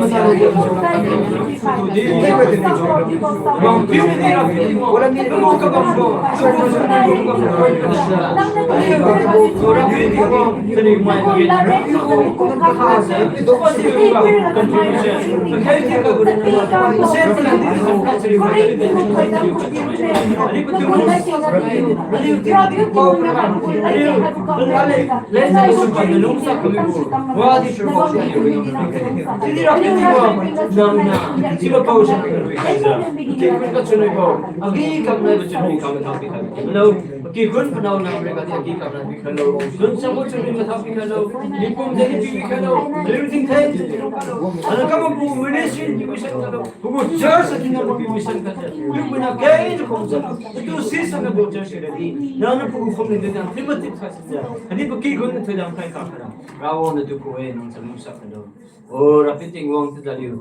Hello. Pakikhun panao nang rega di aki kamna pikhalo. Dun sabo chunwi matha pikhalo. Mipum jani pi pikhalo. Liu tingthai di pikhalo. Ana kamapu ministry di pikhalo. Pagu church di na pi mission khalo. Piu muna kei na khom sa. Tu si sa na bo church di. Na na pagu khom ni na primitive sa sa. Ani pakikhun na thoidam khai ka khalo. Rawo na tu ko e nang sa nung sa khalo. O, Rapiu Tingwang, chiujiu aliu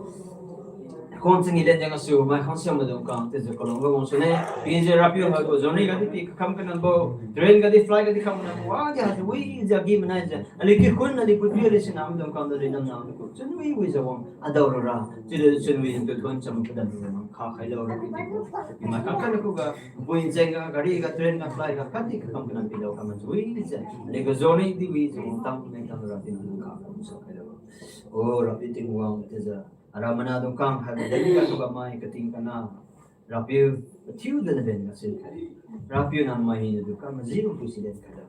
khon changee len jeng gasu, mai khang siam maidung khang, chiujiu kalong ga wang sune, pijiu Rapiu haibo journey gadi pi kam kanambo, train gadi, flight gadi kam kanambo, wadi haijiu wijiu agi manaijiu, aliu kikhun, aliu putpi, aliu sina maidung khang, aliu namna maidung khang, chunwi wijiu wang, adao rara, chiujiu chunwi tu thon cham padam rara, kha khailo Rapiu Tingwang, mai khang khan khuga, pui jeng ga, gari ga, train ga, flight ga, khatdi kakam kanam pilo, kam chunwi wijiu, aliu ga journey di wijiu wang, tam, meng tam, Rapiu Tingwang, kha, kam sa khailo. O Rapiu Tingwang, chiujiu, ara mana dung khang haibo leng ga tu ga mai kating kana. Rapiu, pathiu dana ben ga sin khai. Rapiu nang mai hina dung khang majibo pui si len khai da.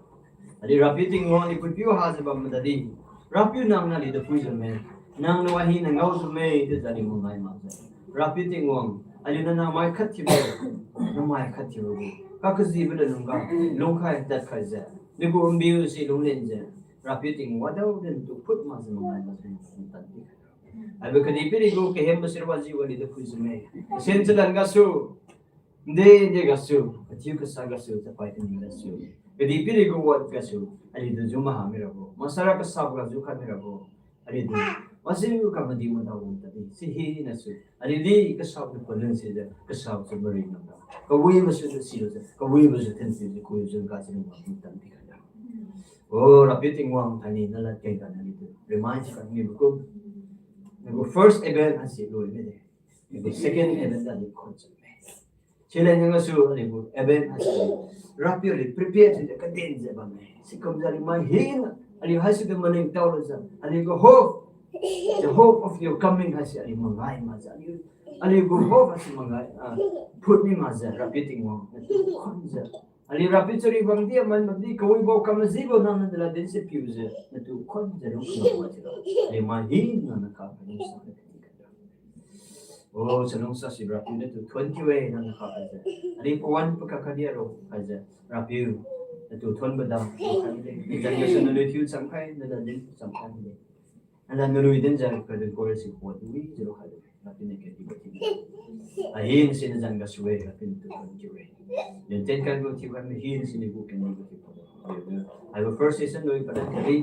Aliu Rapiu Tingwang aliu pui piu hajiu bam madadi. Rapiu nang naliu da pui jiu me. Nang na wahina ngao jiu me, chiujiu aliu mamai makjiu. Rapiu Tingwang, aliu nana mai khat thiubo, namai khat thiubo. Kakajibo ladlung ga, lungkhai tad khaijiu. Nagu mbiu si lunglenjiu. Rapiu Tingwang wadaodi tu phut makjiu mamai makjiu. Haibo kadihpiri gu kahembo sirwa jiwa aliu da phuijiu me. Sen chalan gasu, nde nde gasu, kathiu kasa gasu, chapai kani gasu. Kadihpiri gu word gasu, aliu da ju maha mirabo. Masara kasabo ga ju khat mirabo. Aliu da. Majiu ka madi madao tadi. Sihinasu. Aliu di kasabo palun sijiu, kasabo su mari nang da. Kawi masu tu silu jiu, kawi masu ten sijiu, kawi masu ga silu ma tan di kha da. O, Rapiu Tingwang, thaini nalad keng ga naliu tu remind si kami buku. Nagu first event asi lui mide. Nagu second event da di khon cham me. Chileng gasu aliu gu event asi. Rapiu aliu prepare si kaden jiu bam me. Sikum jiu aliu mai hina. Aliu haisi tu maningtao lu jiu. Aliu gu hope. The hope of your coming haise aliu mangai makjiu aliu, aliu gu hope haise mangai, ah, phut mi makjiu Rapiu Tingwang natu khonjiu. Aliu Rapiu chari bamdi aman bamdi kawibo kamajibo nang nala dinse piujiu natu khonjiu lungkhang makjiu. Aliu mai hina nang kha kani sa. Oh, chalungsa si Rapiu natu thon kiu-e nang kha kaijiu. Aliu pawan pakak kadi aro kaijiu. Rapiu natu thon bada. Ijang gasu nalui thiu chamkhai, nala din chamkhai de. Nala nalui dinjiu kadin kore si pot wi jiu khai de. Rapiu ni kadi bati. Ahin si najang gasu-e, Rapiu natu thon kiu-e. Din ten kai gu thiu khai, ahin si ni gu kani gu thiu khai de. Aliu first session lui padan kadi.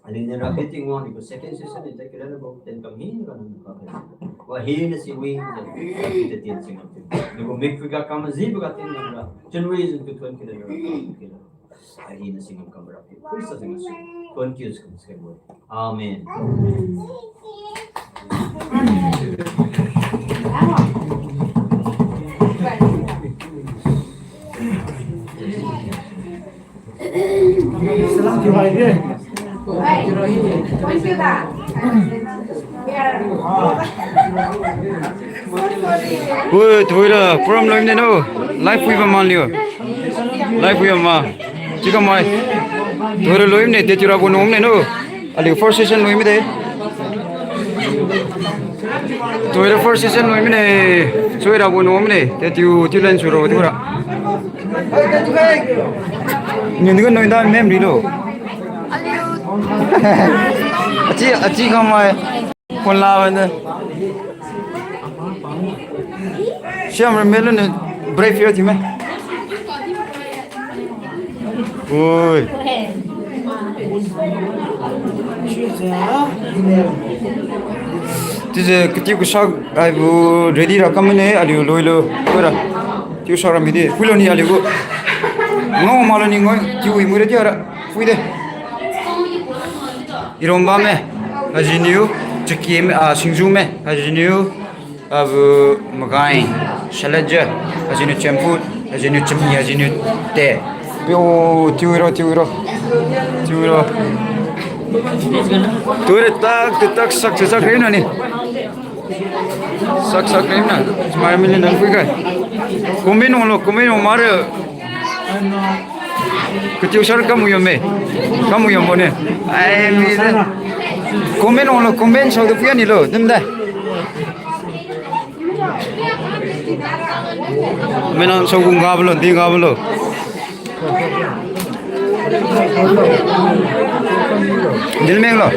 Aliu ni Rapiu Tingwang ni gu second session ni tai kira na gu ten kam hina nang kha kaijiu. Wa hina si wi jiu. Rapiu te tin sing kam tin. Ni gu mik phuiga kamajibo ga tin nang ra. Chunwi jin ku thon kira na ra. Kira. Ahi na singam kam Rapiu Khrista jeng gasu. Thon kiu singam singam bo. Amen. Oi, tuhoira program loimne no. Live phui bam manliu. Live phui bam ma. Chiu kamai. Tuhoira loimne, te chiura gu nom ne no. Aliu first session loimai de. Tuhoira first session loimai ne. Tuhoira gu nom ne. Te tiu, tiu lan suro tuhoira. Ni ni ko noi da memory lo. Achi, achi kamai. Kon la bane. Siam ra melo ne, brave yo ti me. Oi. Tise katiu kasak aibo ready ra kam ne, aliu loilo. Ora. Tiu sak ra mi de. Phuilo ni aliu gu. Ngao malo ni ngoi. Tiu i mu ready ra. Phui de. Iromba me, ajiniu, chicken me, ah, singju me, ajiniu, abu makai, salad je, ajiniu champut, ajiniu chami, ajiniu te. Yo, tiuro, tiuro. Tiuro. Tuire tak, tu tak sak, sak, sak, sak, ni. Sak sak krim na, smile mili nang pui kai. Comment wanglo, comment wang mare. Katiu sar kamu yom me. Kamu yom bone. Ai, mi de. Comment wanglo, comment sao de pui ani lo, dem de. Menang sao gung gablo, di gablo. Dilmeng lo.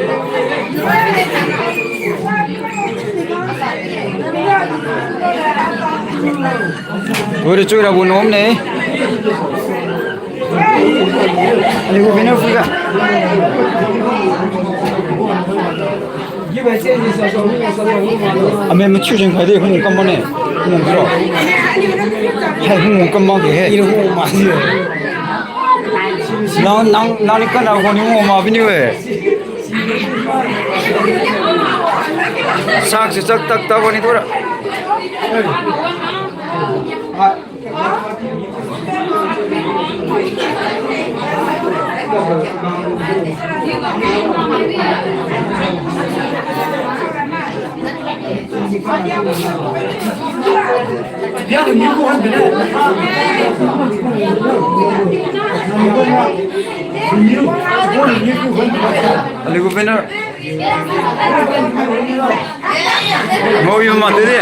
Uri chui ra bu nom ne. Ani bu bina fuga. Ame machu jeng khai de, hung kam ne. Hung biro. Hai hung kam ma ge he. Nang, nang, nang ni kana hung ni hung ma bini we. Sak si sak tak tak ni tora. Aliu gu banner. Ngau yu ma de de.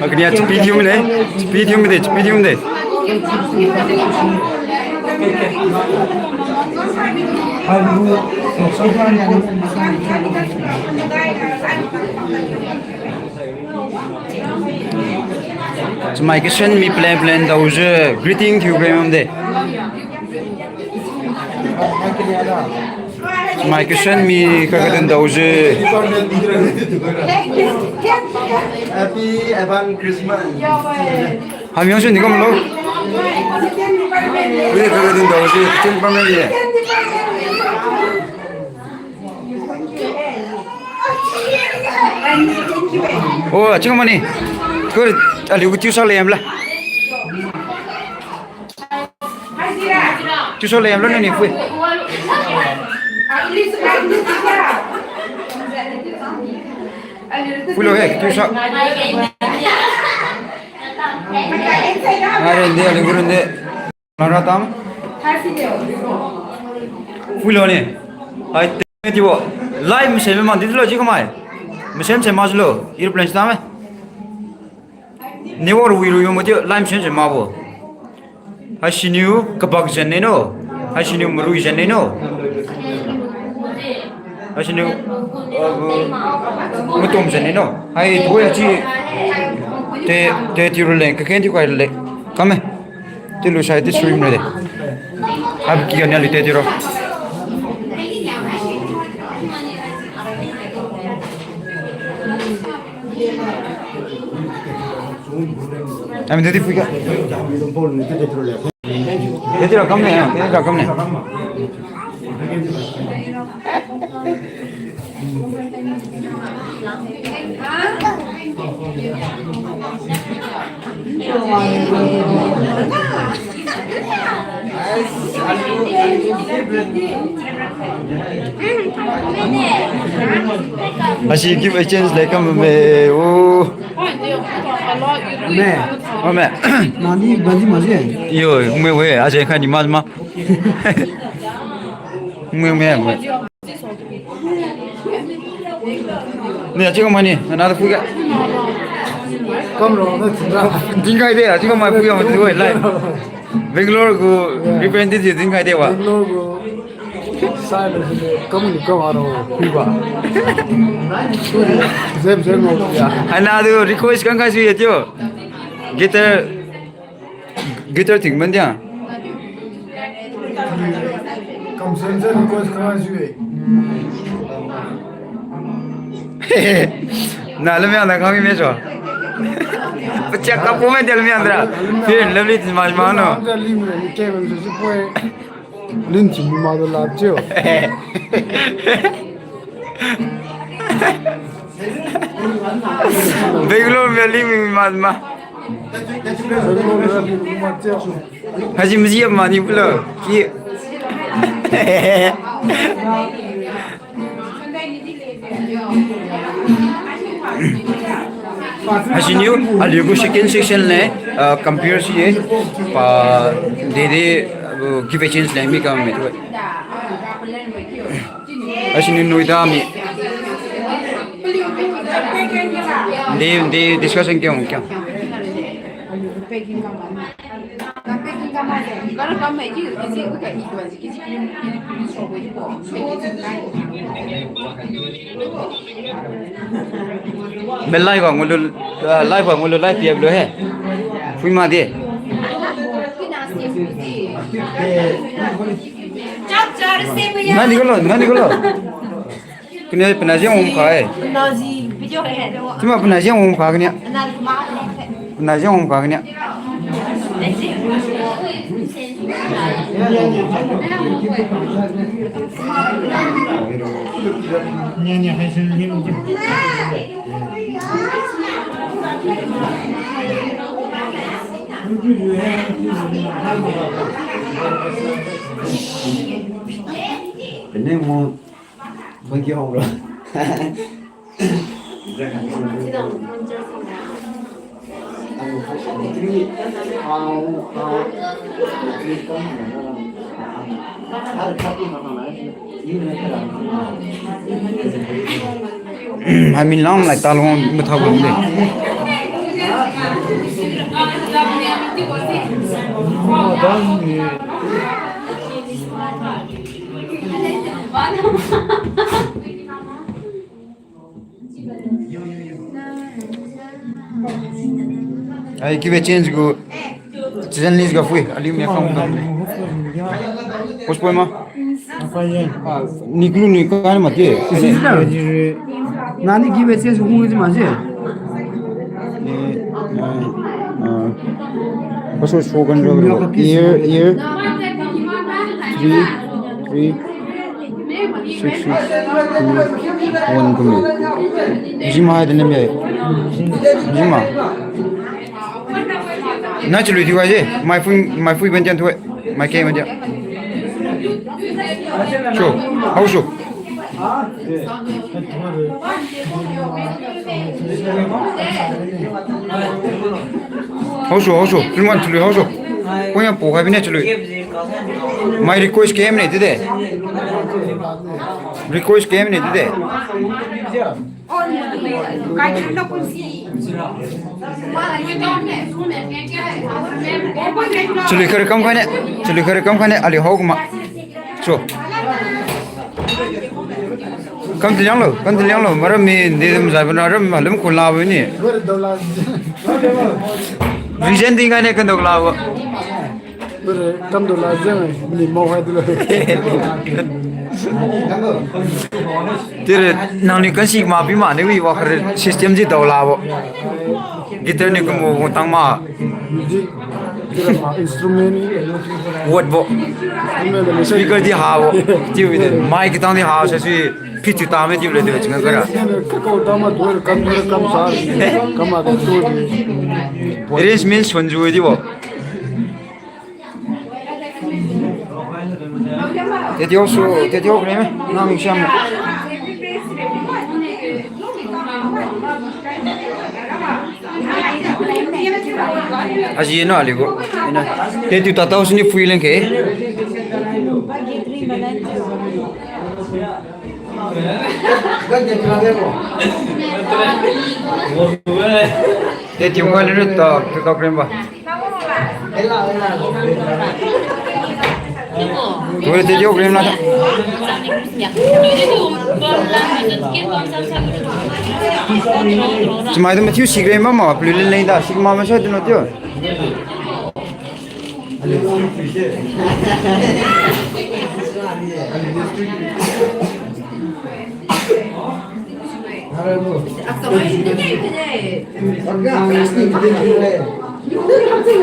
Agnia speed yum ne, speed yum de, speed yum de. Chamai kasen mi plan plan daojiu greeting thiu gram de. Chamai kasen mi kakaden daojiu. Happy advance Christmas. Hamiang se ni kam lo. Ui, kaga dun dao si, chen pang ne. Oh, aching mani. Ko aliu gu tiu sa le yam la. Tiu sa le yam la ni pui. Pui lo he, tiu sa. Are ndi, aliu gu ndi. Lara tam. Pui lo ni. Hai, te ti wo. Lai mesen me man di lo ji kamai. Mesen se ma lo. Aeroplane stam me. Ni wo rui rui mo ti lai mesen se ma bo. Haisiniu kabak jen ne no. Haisiniu marui jen ne no. Haisiniu, uh, matom jen ne no. Hai tuoi achi te, te ti ru le, kaken ti kai le. Kame. Ti lu sai ti sui mre de. Ab ki ania lu te ti ro. Ami dadi puika. Dadi rakam ne, dadi rakam ne. Asi ki by chance le kam me o. Me. O me. Nani baji maji. Yo, me we, aje khani ma ma. Me, me, me. Ni, achi ko mani, na da puga. Kam lo, na chinra. Dingai de, achi ko mai puga, mai puga, lai. Bangalore gu representative dingai de wa. Bangalore gu. Sai lo, kam ni kam aro, puga. Zem, zem lo, ya. Ana du request kan kai sui ya tio. Guitar. Guitar ting man dia. Kamsen sen ko kha sui. Na lami ana kami me so. Pachak kapu me dia lami andra. Fair and Lovely ti ma ma no. Lin chi ma do la chio. Bangalore Valley mi ma ma. Haji muji ma ni pulo. Ki. Haji niu, aliu gu second section le, ah, compare si ye, pa, de de, uh, give a chance le mi kam me tu. Asi ni Noida mi. Di, di discussion kya hung kya? Me live ngulu, ah, live ngulu live piap lo he. Phui ma di. Nani ko lo, nani ko lo. Kania panaji om kha e. Panaji video he. Tima panaji om kha kania. Panaji om kha kania. Pene mo. Hai mi lang lai talong mathao bam de. Ai, give a chance gu, season list ga phui, aliu mi kam kam. Postpone ma? Ah, ni kulu ni kan ma ti. Nani give a chance gu ngi ma je. Eh, ah, ah. So, so kan ro ro. Year, year. Three, three, six, six, two, one kumi. Jima hai de nem ye. Jima. Na chalui thiu hai je. Mai phui, mai phui ban jan thiu hai. Mai ke ban jan. So, how so? Haosu, haosu. Chalui, haosu. Koya pu khai bine chalui. My request game ne tide. Request game ne tide. Chalui khare kam khaine. Chalui khare kam khaine. Ali hao kuma. So. Kam tiliang lo, kam tiliang lo, maram mi, di dum zai bana ram, malam ko la bani. Reason di ngai ne kan dok la ba. Kam dok la jeng, ni mau hai dilo. Tire, nang ni kan si ma bi ma ni wi wa khare system ji dok la ba. Guitar ni kumu tang ma. Music, kira ma instrument. Word bo. Instrument le speaker di ha bo. Tiu de. Mic tang di ha sa si. Pi tiu ta me tiu le de chinga kara. Ka ko ta ma tu kam tu kam sa. Kam ma tu tu. Arrangement sunju di bo. Teti hoksu, teti hokre me. Nang siam. Aji na alibo. Ina. Teti tata sini phui leng ke. Teti hokre ta, teti hokre ba. Tuai teti hokre na. Chimai tu mathiu sikre mama, pelu leng da, sik mama sa tu no tiu.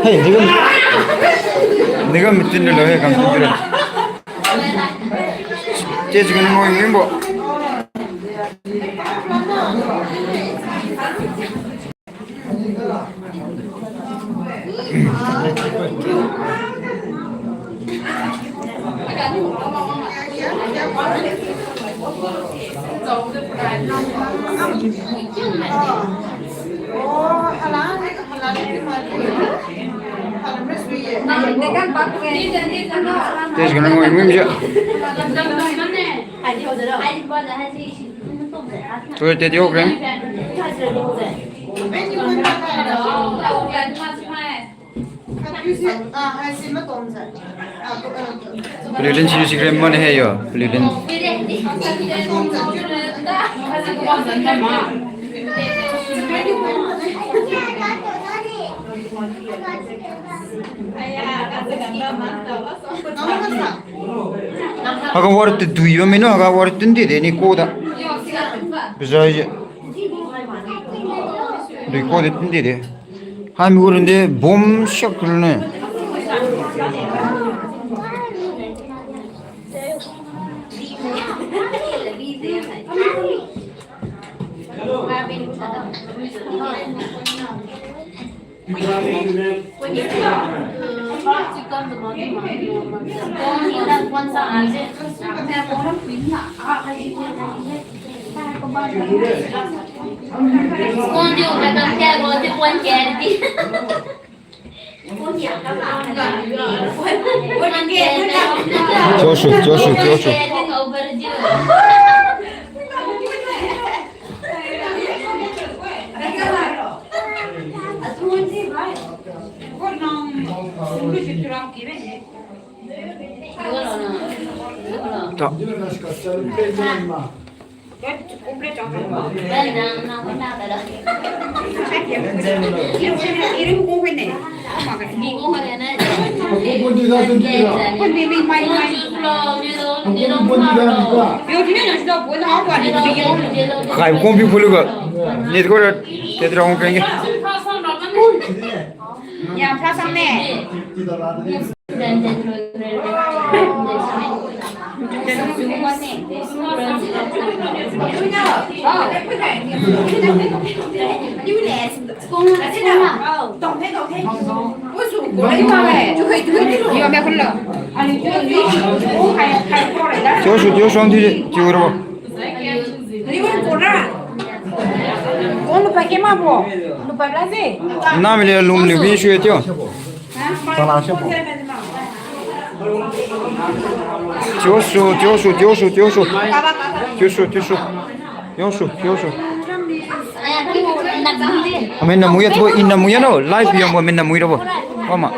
Hey, digam, digam mitin lo he kam tu. Che chicken mo ngimbo. Test gana ngoi ngim ja. Tu teti hokre. Peliuden si sikre mane he yo, peliuden. Haga war tu dui ba mino, haga war tun di de ni ko da. Bizai je. Dui ko de tun di de. Hai mi gurun de bom shak rune. Joshua, Joshua, Joshua. Ta. Khai kong pi phulu ga. Ni ko ra, te tra hong kenge. Tiosu, tiosu, ang thiu, thiu rabo. Nami le lum liu bi sui tio. Tiosu, tiosu, tiosu, tiosu. Tiosu, tiosu. Tiosu, tiosu. Amen na mui ya tu, in na mui ya no. Live yang bo amen na mui rabo. Wama.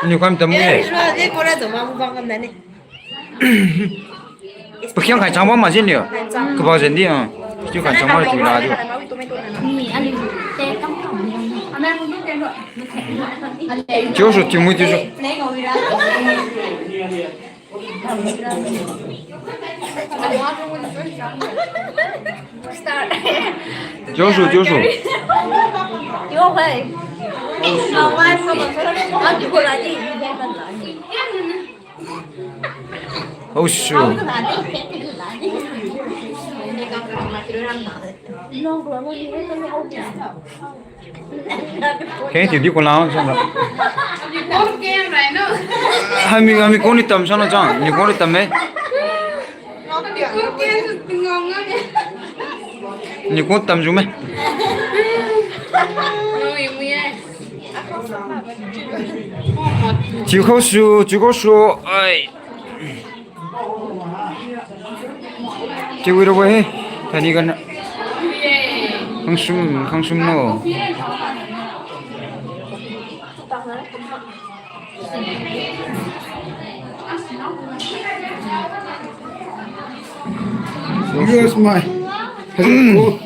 Ni kam ta mui ye. Pakhiang khai changba ma jin niu. Kaba jin di, ah. Tiu khai changba tiu la di. Tiosu, tiu mui tiosu. Tiosu, tiosu. Oh, sure. Keng tiu di ko la sang la. Hami, hami kong ni tam sang la chang, ni kong ni tam me. Ni kong tam ju me. Chiu khao su, chiu khao su, ai. Chiu wi rabo he, tani gan. Khangsum, khangsum no. Yes, my.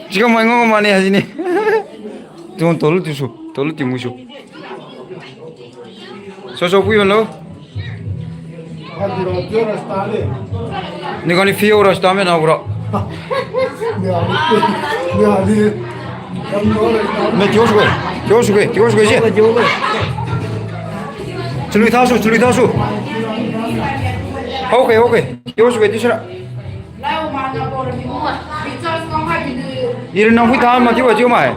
Chiu khao mai ngao mane hajini. Tuang tolu tiusu, tolu tiu muisu. So, so, pui lo. Ni kani fiu rasta me na bro. Me tiu su ke, tiu su ke, tiu su ke je. Chalui tha su, chalui tha su. Okay, okay. Tiu su ke, tiu su ra. Ira nang pui tha ma tiu wa tiu mai.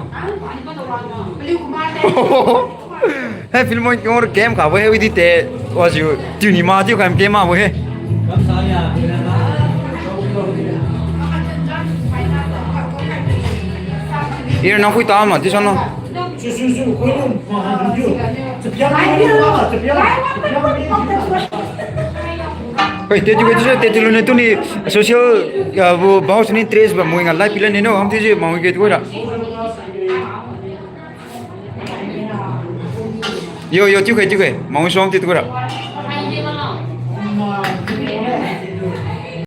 He film ong or game kha bo he wi di te wa jiu tiu ni ma tiu kam game ma bo he. Ira nang pui ta ma tiu san no. Hoi, te tiu ke tiu se, te tiu lune tuni social, ya, bo, bahos ni interest ba, mui nga live pila ni no, ham tiu se, mui ke tiu ra. Yo, yo, tiu ke, tiu ke, mui som tiu tiu ra.